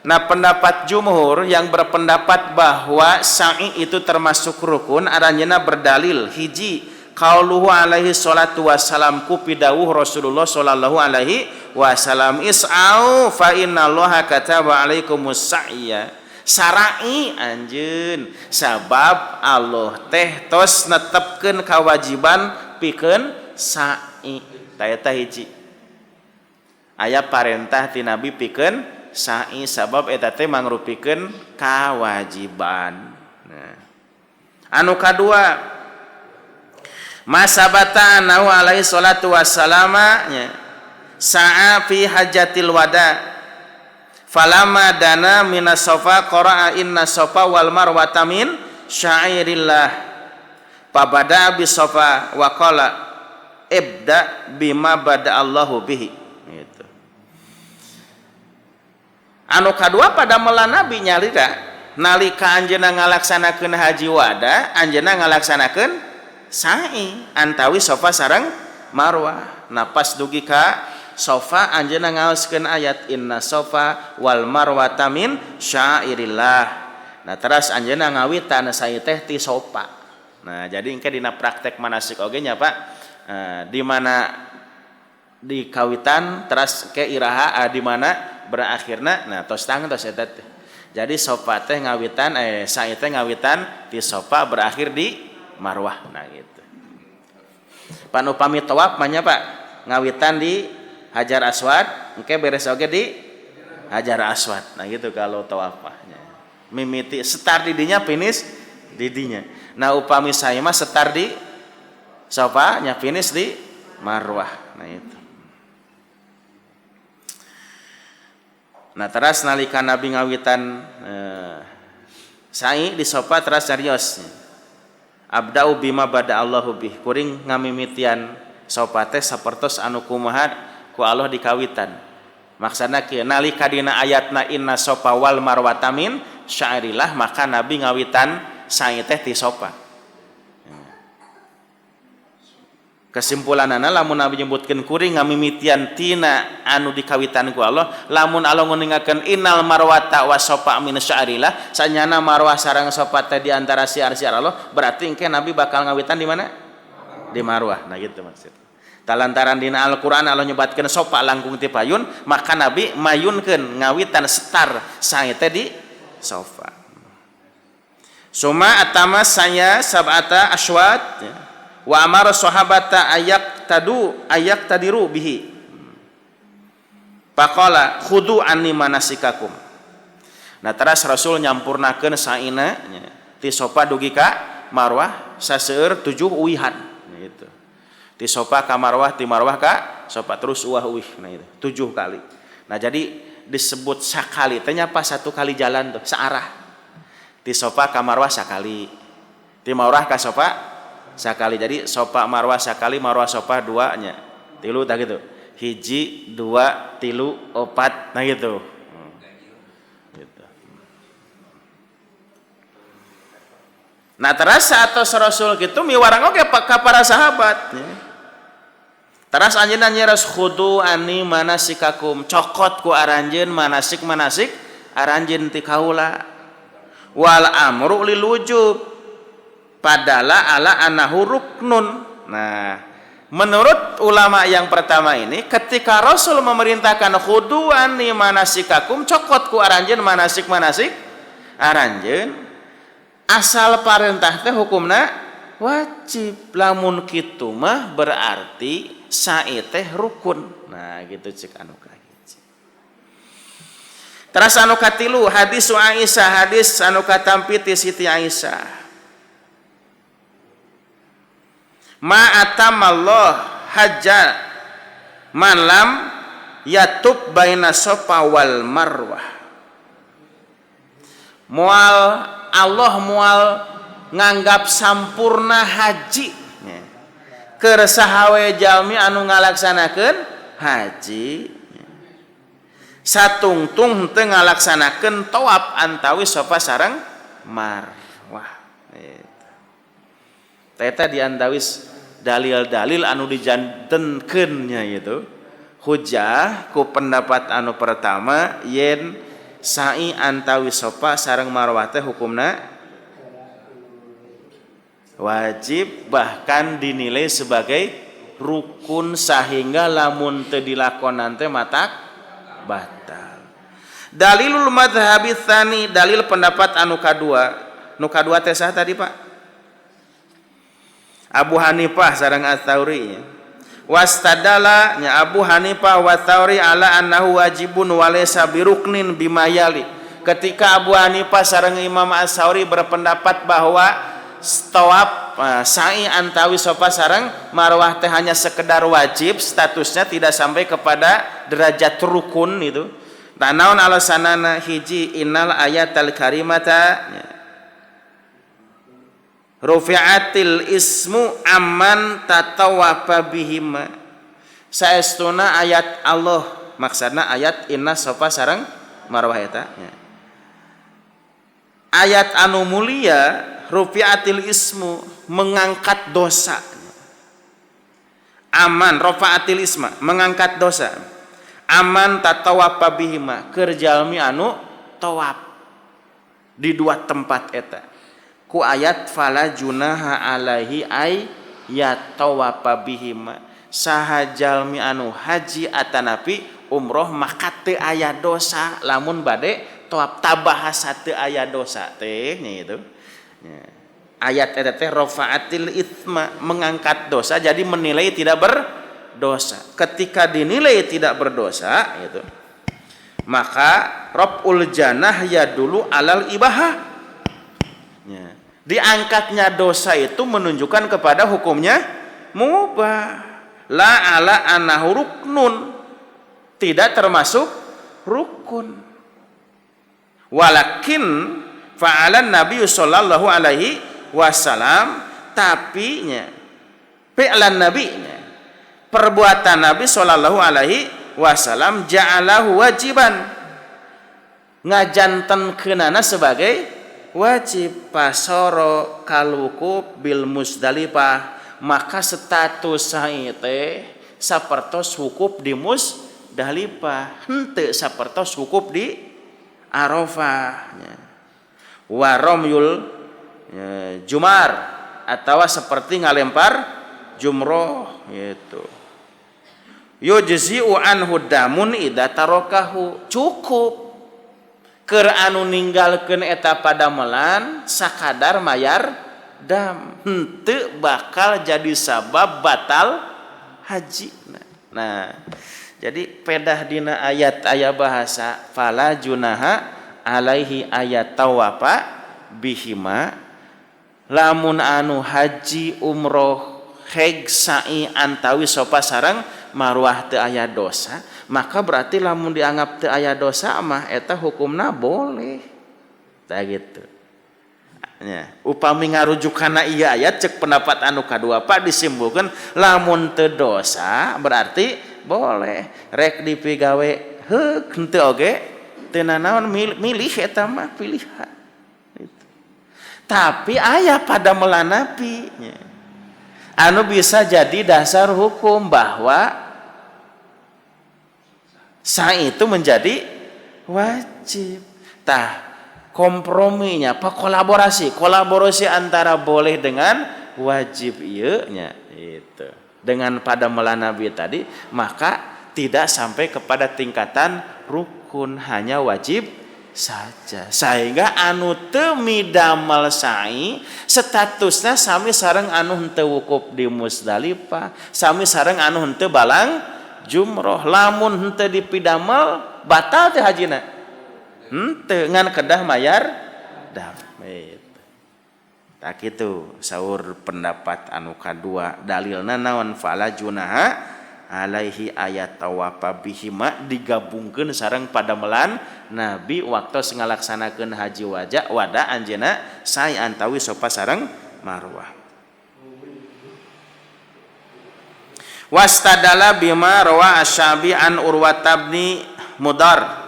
Nah, pendapat jumhur yang berpendapat bahwa sa'i itu termasuk rukun aranjeunna berdalil hiji qauluhu alaihi salatu wassalam, ku pidawuh Rasulullah sallallahu alaihi wasallam, is'au fa innallaha kataba alaikumus sa'ya, sarai anjeun sabab Allah teh tos netepkeun kewajiban pikeun sa'i. Tah, eta hiji, aya parentah ti Nabi pikeun sa'i sabab eta teh mangrupikeun kawajiban. Nah, anu kadua, masabata annahu alaihi salatu wassalama nya sa'a fi hajatil wada, falama dana minas sofa qara'a inna sofa wal marwata min syairillah, pabada bis sofa wa qala ibda bima bada Allahu bihi, gitu. Anu kadua, pada melan Nabi nyalira nalika anjeunna ngalaksanakeun haji wada, anjeunna ngalaksanakeun sa'i antawi sofa sareng marwah. Nah, pas dugi ka sofa anjeunna ngaoskeun ayat inna sofa wal marwata min syairillah. Nah, teras anjeunna ngawitan sa'i teh ti sofa. Nah, jadi engke dina praktek manasik oge nya, Pak, di mana di kawitan teras ke iraha, di mana berakhirna, nah tos tang tos eta teh. Jadi sofa teh ngawitan, sa'i teh ngawitan ti sofa berakhir di marwah. Nah, gitu. Pan upami tawaf mah nya, Pak, ngawitan di Hajar Aswad, engke beres oge di Hajar Aswad. Nah, gitu kalau tawaf mah. Mimiti start di dinya, finish di dinya. Nah, upami sa'i mah start di sofa nya, finish di marwah. Nah, itu. Nah, teras nalika Nabi ngawitan sa'i di sofa teras serius, abda'u bima bada Allahu bih, kuring ngamimitian sofa teh sapertos anu kumaha ku Allah dikawitan. Maksudna kieu, nalika dina ayatna inna sofa wal marwata min syairillah, maka Nabi ngawitan sa'i teh ti sofa. Kesimpulanana, lamun Nabi nyebutkeun kuring ngamimitian tina anu dikawitan ku Allah, lamun Allah nguningakeun innal marwata wasofa min syairillah, sanyana marwah sareng sofa teh di antara siar-siar Allah, berarti engke Nabi bakal ngawitan di mana? Di marwah. Nah, gitu maksudnya. Talantaran dina Al-Qur'an Allah nyebatkeun sofa langkung ti payun, maka Nabi mayunkeun ngawitan setar sae teh di sofa. Suma atama saya sab'ata aswat ya. Wa amara sahabata ayak tadu ayak tadiru bihi, faqala khudu anni manasikakum. Nah, teras Rasul nyampurnakeun saina nya ti sofa dugi ka marwah saseur 7 uwihan gitu. Ti sofa ka marwah, ti marwah ka sofa, terus uwah uwih. Nah, itu 7 kali. Nah, jadi disebut sakali teh nya pas satu kali jalan tuh searah. Ti sofa ka marwah sakali, ti marwah ka sofa sakali. Jadi sofa marwah sakali, marwah sofa dua nya, tilu tak gitu, hiji dua tilu opat, nah gitu. Gitu. Nah, terasa atau Rasul gitu miwarang oge ka para sahabat ya. Teras anjeunna nyeres khudu ani manasikakum, cokot ku aranjeun manasik manasik aranjeun ti kaula, wal amru lil wujub padala ala anahu ruknun. Nah, menurut ulama yang pertama ini, ketika Rasul memerintahkan khuduan ni manasikakum, cokot ku aranjeun manasik manasik aranjeun, asal parentah teh hukumna wajib. Lamun kitu mah berarti sa'i teh rukun. Nah, gitu cek anu kahiji. Teras anu katilu, hadis Aisyah, hadis anu katampi ti Siti Aisyah, ma atamallah hajja man lam yatub baina sofa wal marwah. Moal Allah moal nganggap sampurna haji keur saha we jalmi anu ngalaksanakeun haji satungtung henteu ngalaksanakeun tawaf antawi Sofa sareng Marwah. Eta di antawis dalil-dalil anu dijantenkeun nya itu hujah ku pendapat anu pertama yen sa'i antawi Sofa sareng Marwah teh hukumna wajib, bahkan dinilai sebagai rukun sehingga lamun teu dilakonan teh matak batal. Dalilul madhhabi tsani, dalil pendapat anu kadua. Nu kadua teh saha tadi, Pak? Abu Hanifah sareng Ats-Tsauri. Wastadala nya Abu Hanifah wa Tsauri ala annahu wajibun wa laysa biruknin bima yali. Ketika Abu Hanifah sareng Imam Ats-Tsauri berpendapat bahwa tawaf sa'i antawi Sofa sareng Marwah teh hanya sekedar wajib, statusnya tidak sampai kepada derajat rukun itu. Tah, naon alasanana? Hiji, innal ayatal karimata rufi'atil ismu amman tatawafa bihima. Saestuna ayat Allah, maksudna ayat inna Sofa sareng Marwah eta nya. Ayat anu mulia, rufi'atil ismu, mengangkat dosa, aman rafa'atil isma, mengangkat dosa, aman tatawafa bihima, keur jalmi anu tawaf di dua tempat eta ku ayat fala junaha alaihi ay yatawafa bihima. Saha jalmi anu haji atanapi umroh maka teu aya dosa lamun bade tawaf. Tabahasa teu aya dosa teh nya itu ya. Ayat eta teh rafa'atil itsma, mengangkat dosa, jadi menilai tidak berdosa. Ketika dinilai tidak berdosa itu, maka raf'ul janah ya dulu alal ibahah ya. Diangkatnya dosa itu menunjukkan kepada hukumnya mubah, la ala annahu ruknun, tidak termasuk rukun. Walakin fa'alan Nabi sallallahu alaihi wasallam, tapi nya fi'lan nabi nya, perbuatan Nabi sallallahu alaihi wasallam, ja'alahu wajiban, ngajantenkeunana sebagai wajib, fasoro kalwukuf bil Musdalifah, maka status sa'i teh sapertos wukuf di Musdalifah, henteu sapertos wukuf di Arafah nya. Wa romyul ya, jumar, atau seperti ngalempar jumroh gitu. Yujzi'u anhu damun idza tarakahu, cukup keur anu ninggalkeun eta padamelan sakadar mayar dam, henteu bakal jadi sabab batal haji. Nah, jadi pedah dina ayat aya bahasa fala junaha alaihi ayat tawafa bihima, lamun anu haji umroh heg sa'i antawi Sofa sareng Marwah teu aya dosa, maka berarti lamun dianggap teu aya dosa mah eta hukumna boleh. Tah gitu nya. Upami ngarujuk kana ieu ayat, cek pendapat anu kadua, Pak, disimpulkeun lamun teu dosa berarti boleh, rek dipigawe heuk henteu oge teu nanaon, milih eta mah pilihan gitu. Tapi aya pada melanapi nya anu bisa jadi dasar hukum bahwa sa'i itu menjadi wajib. Tah, komprominya apa, kolaborasi, kolaborasi antara boleh dengan wajib ieu nya itu. Dengan pada melanabi tadi, maka tidak sampai kepada tingkatan rukun, hanya wajib saja. Sehingga anu teu midamel sa'i statusnya sami sareng anu henteu wukuf di Musdalifah, sami sareng anu henteu balang jumroh. Lamun henteu dipidamel batal teh hajina? Henteu, ngan kedah mayar dam itu. Tak kitu saur pendapat anu kadua. Dalilna naon? Fala junaha alaihi ayat tawafa bihima digabungkeun sareng padamelan Nabi waktu ngalaksanakeun haji wada anjeunna sa'i antawi sopa sareng Marwah. Wastadala bima rawa asy-Sya'bi an Urwah bin Mudar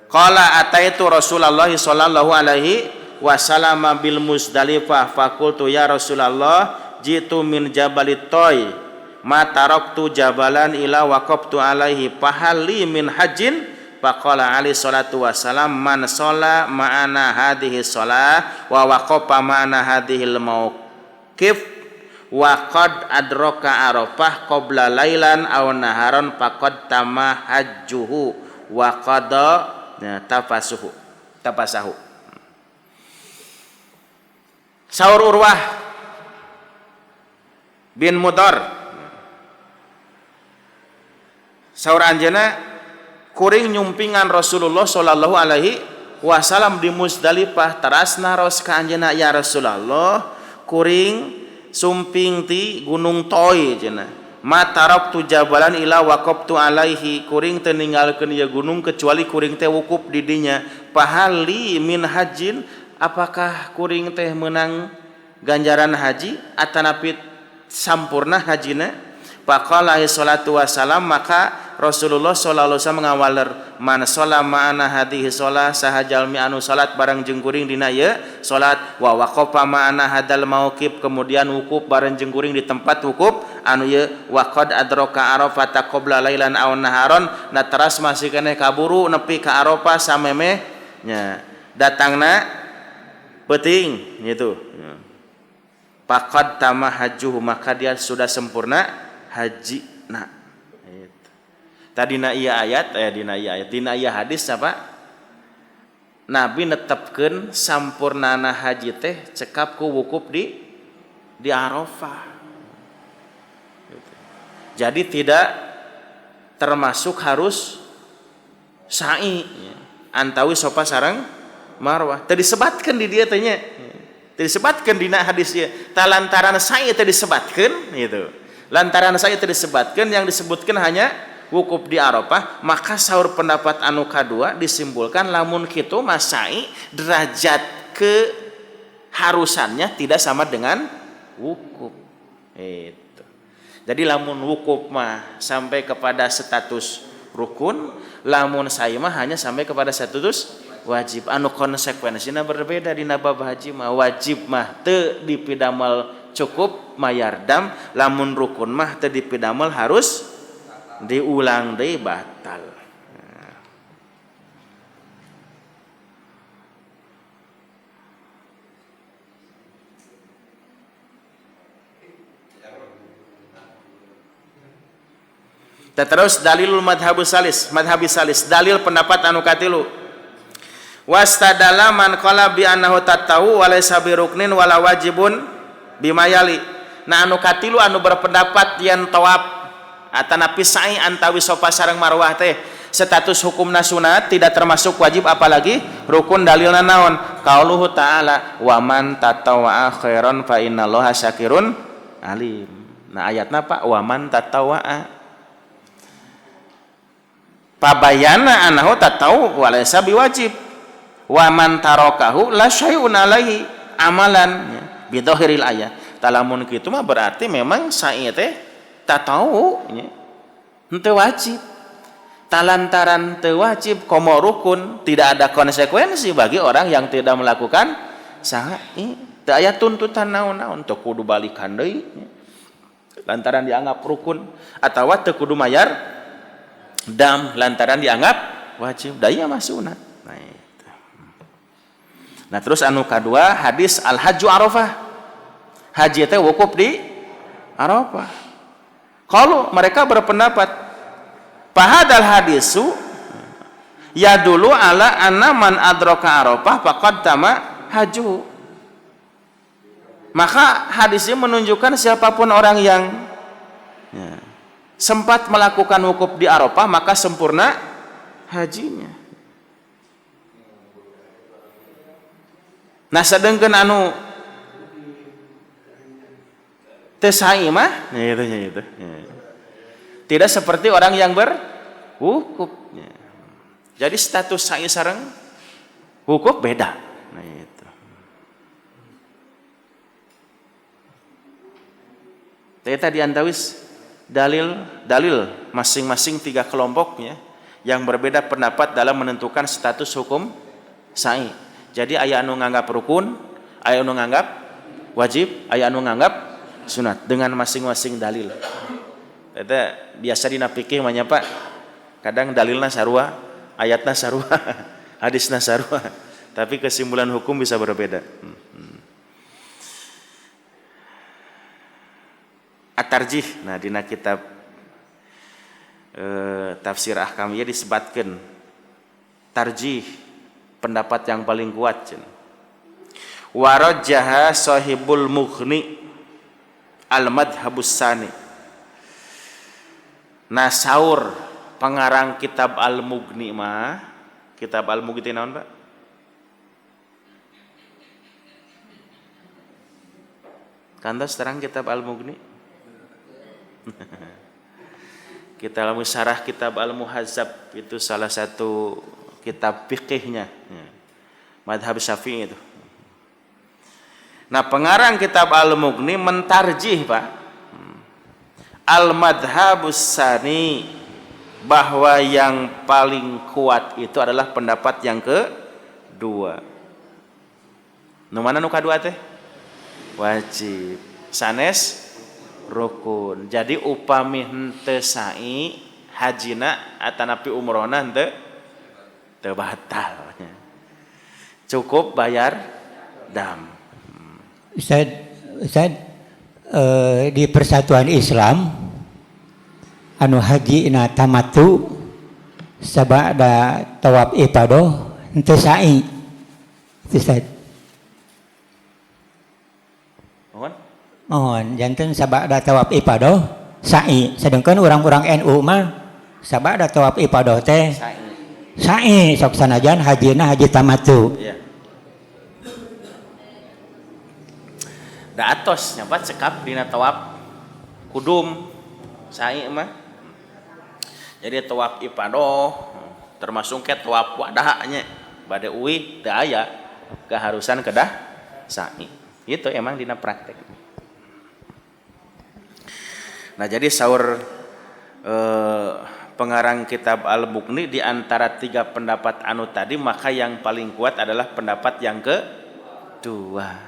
qala ataitu Rasulullah sallallahu alaihi wasallam bil Muzdalifah faqultu ya Rasulullah jitu min jabalit toy ma taraktu jabalan ila waqaftu alaihi fahali min hajjin faqala alaihi salatu wassalam man sholla ma'ana hadhihi sholah wa waqafa ma'ana hadhil mauqif wa qad adraka arafah qabla lailan aw naharon faqad tama hajjuhu wa qada tafasuhu tapasahu. Saur Urwah bin Mudar saur anjeunna kuring nyumpingan Rasulullah sallallahu alaihi wasallam di Muzdalifah teras naros ka anjeunna ya Rasulullah kuring sumping ti Gunung Toy cenah ma taraktu jabalan ila waqaftu alaihi kuring teu ninggalkeun ieu gunung kecuali kuring teh wukuf di dinya pahali min hajin apakah kuring teh meunang ganjaran haji atanapi sampurna hajina. Faqala salatu wassalam maka Rasulullah sallallahu alaihi wasallam ngawaler man sholla ma'ana hadhihi sholah saha jalmi anu salat bareng jeung kuring dina ieu salat wa waqafa ma'ana hadal mauqif kemudian wukuf bareng jeung kuring di tempat wukuf anu ieu wa qad adraka arafata qabla lailan aw naharon na teras masih keneh kaburu nepi ka Arafah samemeh nya datangna peuting gitu. Faqad tama hajjuhu maka dia sudah sempurna haji. Nah itu. Tadi na iya ayat dina iya ayat dina iya hadis apa Nabi netepkeun sampurnana haji teh cekap ku wukuf di Arafah gitu. Jadi tidak termasuk harus sa'i antawi sopa sareng Marwah. Teu disebatkeun di dieu teh nya. Teu disebatkeun dina hadis ieu. Talantaran sa'i teu disebatkeun gitu. Lantaran saya teu disebatkeun yang disebutkan hanya wukuf di Arafah, maka saur pendapat anu kadua disimpulkan lamun kitu mah sa'i derajat keharusannya tidak sama dengan wukuf. Itu. Jadi lamun wukuf mah sampai kepada status rukun, lamun sa'i mah hanya sampai kepada status wajib. Anu konsekuensinya berbeda dina bab haji mah wajib mah teu dipidamel cukup mayar dam, lamun rukun mah teu dipidamel harus diulang deui batal. Nah. Terus dalilul madhabus salis, madhabis salis, dalil pendapat anu katilu. Wastadala man qala bi annahu tatawu wa laysa bi ruknin wala wajibun bimayali. Nah anu katilu anu berpendapat yen tawaf atanapi sa'i antawi sofa sareng marwah teh status hukumna sunat tidak termasuk wajib apalagi rukun. Dalilna naon? Qauluhu ta'ala wa man tatawwa'a khairan fa innallaha syakirun alim. Nah ayatna Pak wa man tatawwa'a pabayana annahu tatawu wa laysa biwajib wa man tarakahu la syai'un alaihi amalan bidhahiril ayat. Talamun kitu mah berarti memang sa'i teh tatawu nya henteu wajib. Talantaran teu wajib komo rukun tidak ada konsekuensi bagi orang yang tidak melakukan sa'i. Teu aya tuntutan naon-naon, teu kudu balikan deui lantaran dianggap rukun atawa teu kudu mayar dam lantaran dianggap wajib. Da ieu mah sunat. Nah, itu. Nah terus anu kadua hadis al hajju Arafah. Haji teh wukuf di Arafah. Kalau mereka berpendapat fahadal hadisu ya dulu ala anna man adraka Arafah faqad tama haju. Maka hadisnya menunjukkan siapapun orang yang ya, sempat melakukan wukuf di Arafah maka sempurna hajinya. Nah sedangkan anu Teu sa'i mah gitu nya itu. Tidak seperti orang yang berwukuf. Jadi status sa'i sareng wukuf beda. Nah itu. Tadi antawis dalil masing-masing tiga kelompoknya yang berbeda pendapat dalam menentukan status hukum sa'i. Jadi aya anu nganggap rukun, aya anu nganggap wajib, aya anu nganggap sunat dengan masing-masing dalil. Eta biasa dina fikih mah nya Pak. Kadang dalilna sarua, ayatna sarua, hadisna sarua, tapi kesimpulan hukum bisa berbeda. At-tarjih. Nah, dina kitab tafsir ahkam ieu disebatkeun tarjih pendapat yang paling kuat cenah. Warajjaha sahibul mughni al-madhhabus sani. Nah, saur pengarang kitab Al-Mughni mah, kitab Al-Mughni naon, Pak? Kantos terang kitab Al-Mughni. Kita lamun syarah kitab Al-Muhazzab itu salah satu kitab fikihnya, madhab Syafi'i itu. Nah, pengarang kitab Al-Mughni mentarjih, Pak, al-madhabus sani, bahwa yang paling kuat itu adalah pendapat yang kedua. Nu mana nu kadua teh? Wajib. Sanes rukun. Jadi upami henteu sa'i hajina atanapi umrohna henteu teu batal. Cukup bayar dam. Ustaz, di Persatuan Islam anu haji na tamattu sabada tawaf ifadah henteu sa'i. Ustaz. Mohon? Mohon janten sabada tawaf ifadah sa'i. Sedangkan orang-orang NU mah sabada tawaf ifadah teh sa'i. Sa'i sok sanajan hajina haji tamattu. Iya. Da atos nya Pak cekap dina tawaf kudum sa'i mah. Jadi tawaf ifadah termasuk ke tawaf wadah nya bade uih teu aya keharusan kedah sa'i. Itu emang dina praktek. Nah, jadi saur pengarang kitab Al-Mughni di antara tiga pendapat anu tadi, maka yang paling kuat adalah pendapat yang kedua.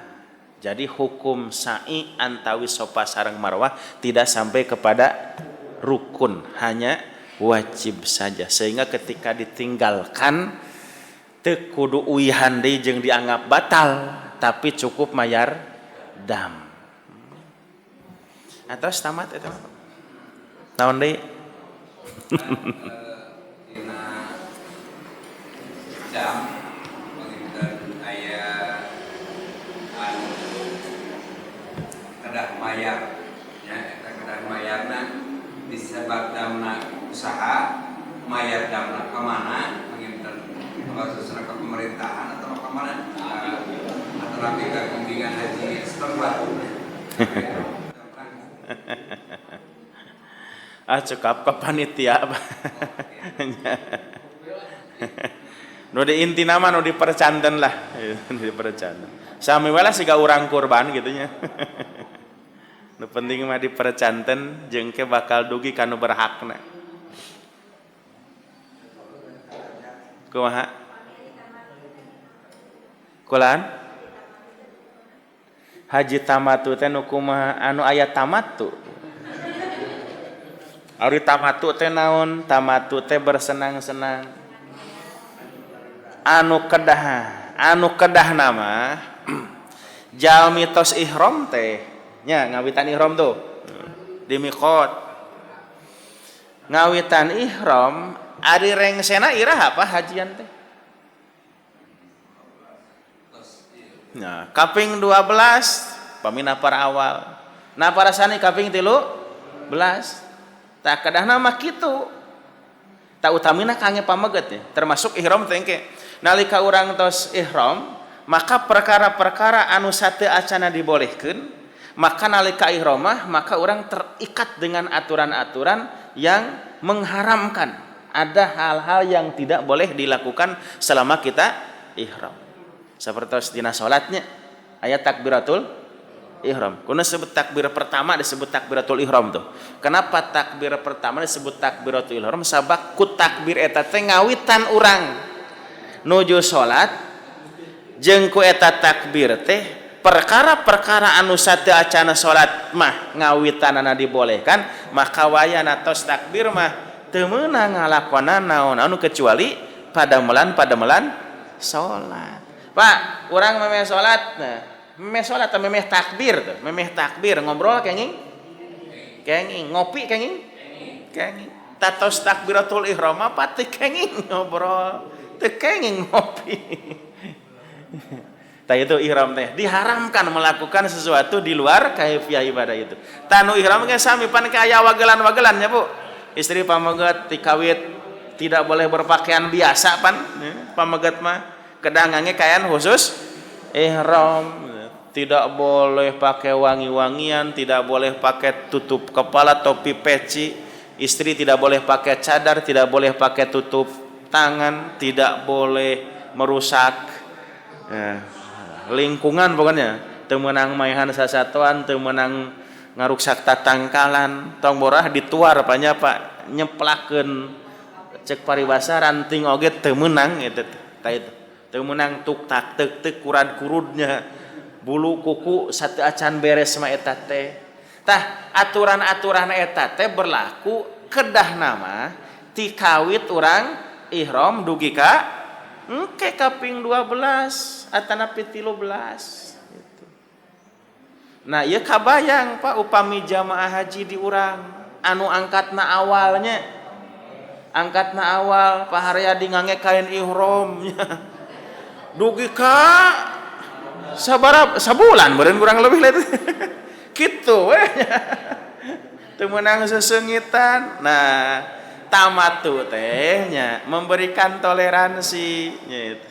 Jadi hukum sa'i antawi sofa sareng marwah tidak sampai kepada rukun, hanya wajib saja. Sehingga ketika ditinggalkan teu kudu uihan deui jeung dianggap batal, tapi cukup mayar dam. Atos tamat eta mah. Naon deui? Dina jam panginten aya anu kedah mayar nya, eta kedah mayarna disebat damna usaha, mayar damna ka mana panginten, khususna ke pemerintahan atau ka mana, atau nabi ka bimbingan haji setempat. Ah, cekap ke panitia. Nu di inti nama nu dipercanten lah, nu dipercanten. Sami we lah siga urang kurban gitu nya. Nu penting mah dipercanten jeung ke bakal dugi ka nu berhakna. Kumaha? Kulan? Haji tamatu teh nu kumaha anu aya tamatu? Ari tamatu teh naon? Tamatu teh bersenang-senang. Anu kedah nama jalmi tos ihram teh nya, ngawitan ihram tuh di miqat. Ngawitan ihram ari rengsena iraha apa hajian teh? Nah, kaping 12 pamina para awal. Nah, para sani kaping 13. Tak kedahna mah kitu. Tak utamina kange pameget ya, termasuk ihram teh engke. Nalika urang tos ihram, maka perkara-perkara anu sateu acana dibolehkeun, Maka nalika ihram mah maka orang terikat dengan aturan-aturan yang mengharamkan. Ada hal-hal yang tidak boleh dilakukan selama kita ihram. Seperti dina salatnya aya takbiratul ihram. Kuna sebut takbir pertama disebut takbiratul ihram tuh. Kenapa takbir pertama disebut takbiratul ihram? Sabab ku takbir eta teh ngawitan urang nuju salat, jeung ku eta takbir teh perkara-perkara anu sateu acana salat mah ngawitanana dibolehkan, maka wayana tos takbir mah teu meunang ngalakonan naon anu kecuali padamelan salat. Pak, urang memeh salat, nah, memeh salat atau memeh takbir tuh, memeh takbir ngobrol kenging? Kenging, ngopi kenging? Kenging. Tatos takbiratul ihram apa teu kenging ngobrol, teu kenging ngopi. Tah, itu ihram teh diharamkan melakukan sesuatu di luar kaifiah ibadah itu. Tah, nu ihram ge sami, pan aya wagelan-wagelan nya, Bu. Istri pameget tikawit tidak boleh berpakaian biasa pan, pameget mah kedah ngangge kain khusus ihram, tidak boleh pakai wangi-wangian, tidak boleh pakai tutup kepala, topi, peci. Istri tidak boleh pakai cadar, tidak boleh pakai tutup tangan, tidak boleh merusak lingkungan pokoknya. Teu meunang maehan sasatoan, teu meunang ngaruksak tatangkalan, tong borah dituar panya Pak, nyeplakeun cek paribasa ranting oge teu meunang eta teh. Itu teu meunang tuk tak tek tek kurad kurudnya bulu kuku satu acan beres mah eta teh. Tah, aturan-aturan eta teh berlaku kedah nama tikawit urang ihram dugi ka engke kaping 12 atanapi 13 gitu. Nah, ieu kabayang, Pak, upami jamaah haji di urang anu angkatna awalnya, angkatna awal Pak Haryadi ngangge kain ihram dugi ka sabaraha sabulan beureun kurang lebih lah itu kitu we, teu meunang seseungitan. Nah, tamattu teh nya memberikan toleransi nya itu.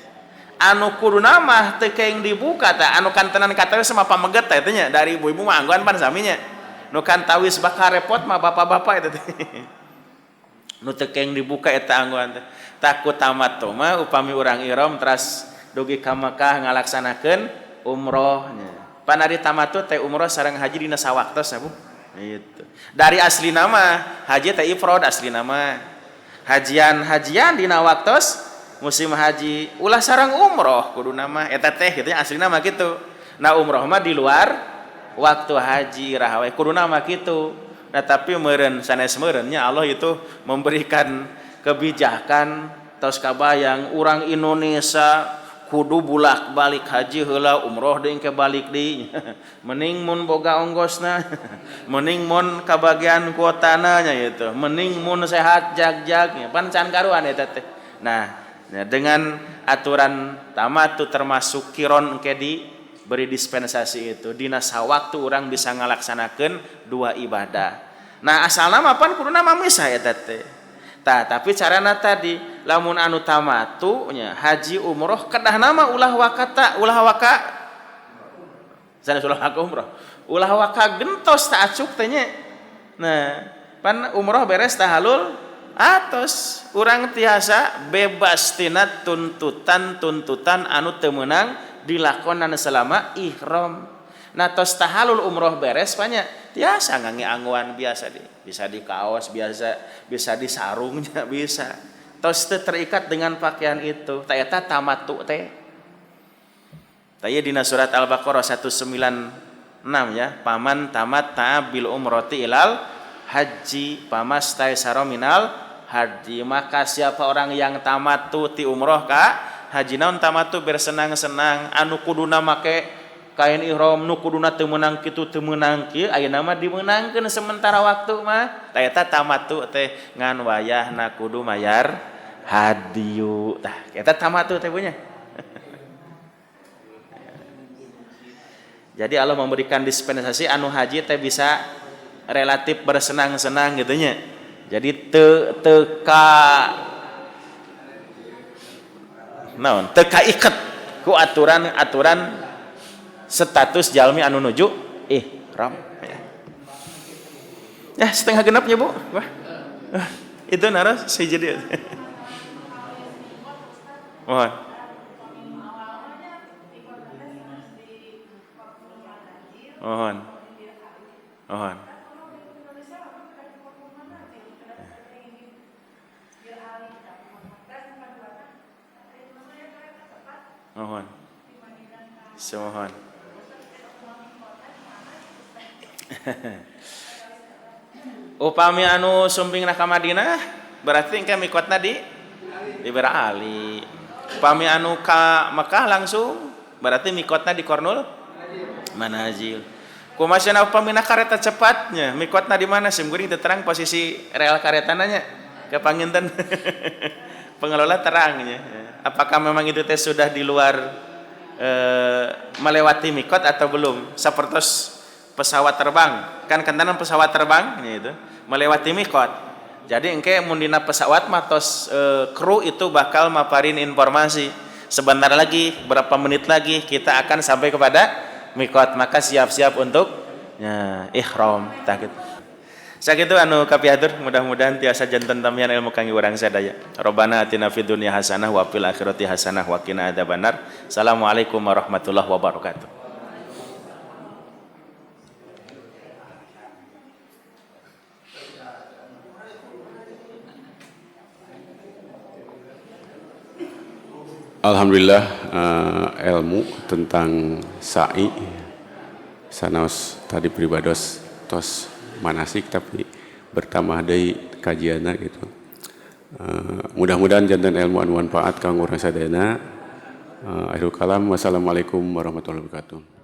Anu kuduna mah teu kenging dibuka teh anu kantenan katawis sama pameget teh nya, dari ibu-ibu mah anggoan pan sami nya, nu kantawis bakal repot mah bapak-bapak eta teh nu teu kenging dibuka eta anggoan teh. Takut tamattu mah upami urang ihram teras dugi ka Mekah ngalaksanakeun umroh nya. Pan ari tamattu teh umroh sareng haji dina sawaktos ya, Bu. Itu. Dari asli nama haji teh ifrad asli nama. Hajian hajian dina waktos musim haji ulah sareng umroh kudu nama eta teh kitu nya, asli nama kitu. Nah, umroh mah di luar waktu haji raha we kudu nama kitu. Nah, tapi meureun sanes meureun nya, Allah itu memberikan kebijakan tos kabayang urang Indonesia kudu bulak balik haji heula, umroh deui, engke balik deui, mending mun boga ongkosna, mending mun kabagian kuotana nya itu, mending mun sehat jag-jag nya, pan can karuan eta teh. Nah, ya, dengan aturan tamattu termasuk qiron engke diberi dispensasi itu dina sawaktu orang bisa ngalaksanakeun dua ibadah. Nah, asalna mah pan kuduna mah misah eta teh. Tah, tapi carana tadi lamun anu tamattu nya haji umroh kedah nama ulah wakata, ulah waka sanes ulah waka umroh, ulah waka gentos tak acuk teh nya. Nah, pan umroh beres tahalul atos urang tiasa bebas tina tuntutan-tuntutan anu teu meunang dilakonan selama ihram. Nah, tos tahalul umroh beres banyak tiasa ngangge anggoan biasa di bisa di kaos biasa, bisa di sarungnya, bisa tos teu terikat dengan pakaian itu. Tah, eta tamattu teh. Tah, dina surat Al-Baqarah 196 ya, faman tamatta'a bil umrati ilal haji famastaisara minal haji, maka siapa orang yang tamattu ti umroh ka haji. Naon tamattu? Bersenang-senang. Anu kuduna make kain ihram, nu kuduna teu meunang kitu, teu meunang kieu, ayeuna mah dimeunangkeun sementara waktu mah. Tah, eta tamattu teh, ngan wayahna kudu mayar hadiyu. Tah, eta tamattu teh punya. Jadi Allah memberikan dispensasi anu haji teh bisa relatif bersenang-senang gitu nya. Jadi te teka naon, teka iket ku aturan-aturan status jalmi anu nuju ihram. Ihram ya. Ya setengah genapnya Bu. Wah. Itu naros saya jadi. Mohon. Mohon. Mohon. Mohon. Semohon. Upami anu sumpingna ka Madinah berarti engke mikotna di Berali. Upami anu ka Mekah langsung berarti mikotna di Kornul Manazil. Kumaha upami na kareta cepatnya mikotna di mana sim kuring teu terang posisi rel karetana nya kapanginten pengelola terangnya. Apakah memang itu teh sudah di luar melewati mikot atau belum? Sapertos pesawat terbang kan kentanan pesawat terbang gitu melewati mikot. Jadi engke mun dina pesawat mah tos kru itu bakal maparin informasi sebentar lagi berapa menit lagi kita akan sampai kepada mikot, maka siap-siap untuk ya, ihram tah kitu. Sakitu anu kapihatur, mudah-mudahan tiasa janten tambahan ilmu kangge urang sadaya. Robbana atina fid dunya hasanah wa fil akhirati hasanah wa qina adzabannar. Assalamualaikum warahmatullahi wabarakatuh. Alhamdulillah ilmu tentang sa'i sanaos tadi pribados tos manasik tapi bertambah deui kajianna gitu. Mudah-mudahan janten ilmu anu manfaat kanggo urang sadayana. Akhirul kalam, wassalamualaikum warahmatullahi wabarakatuh.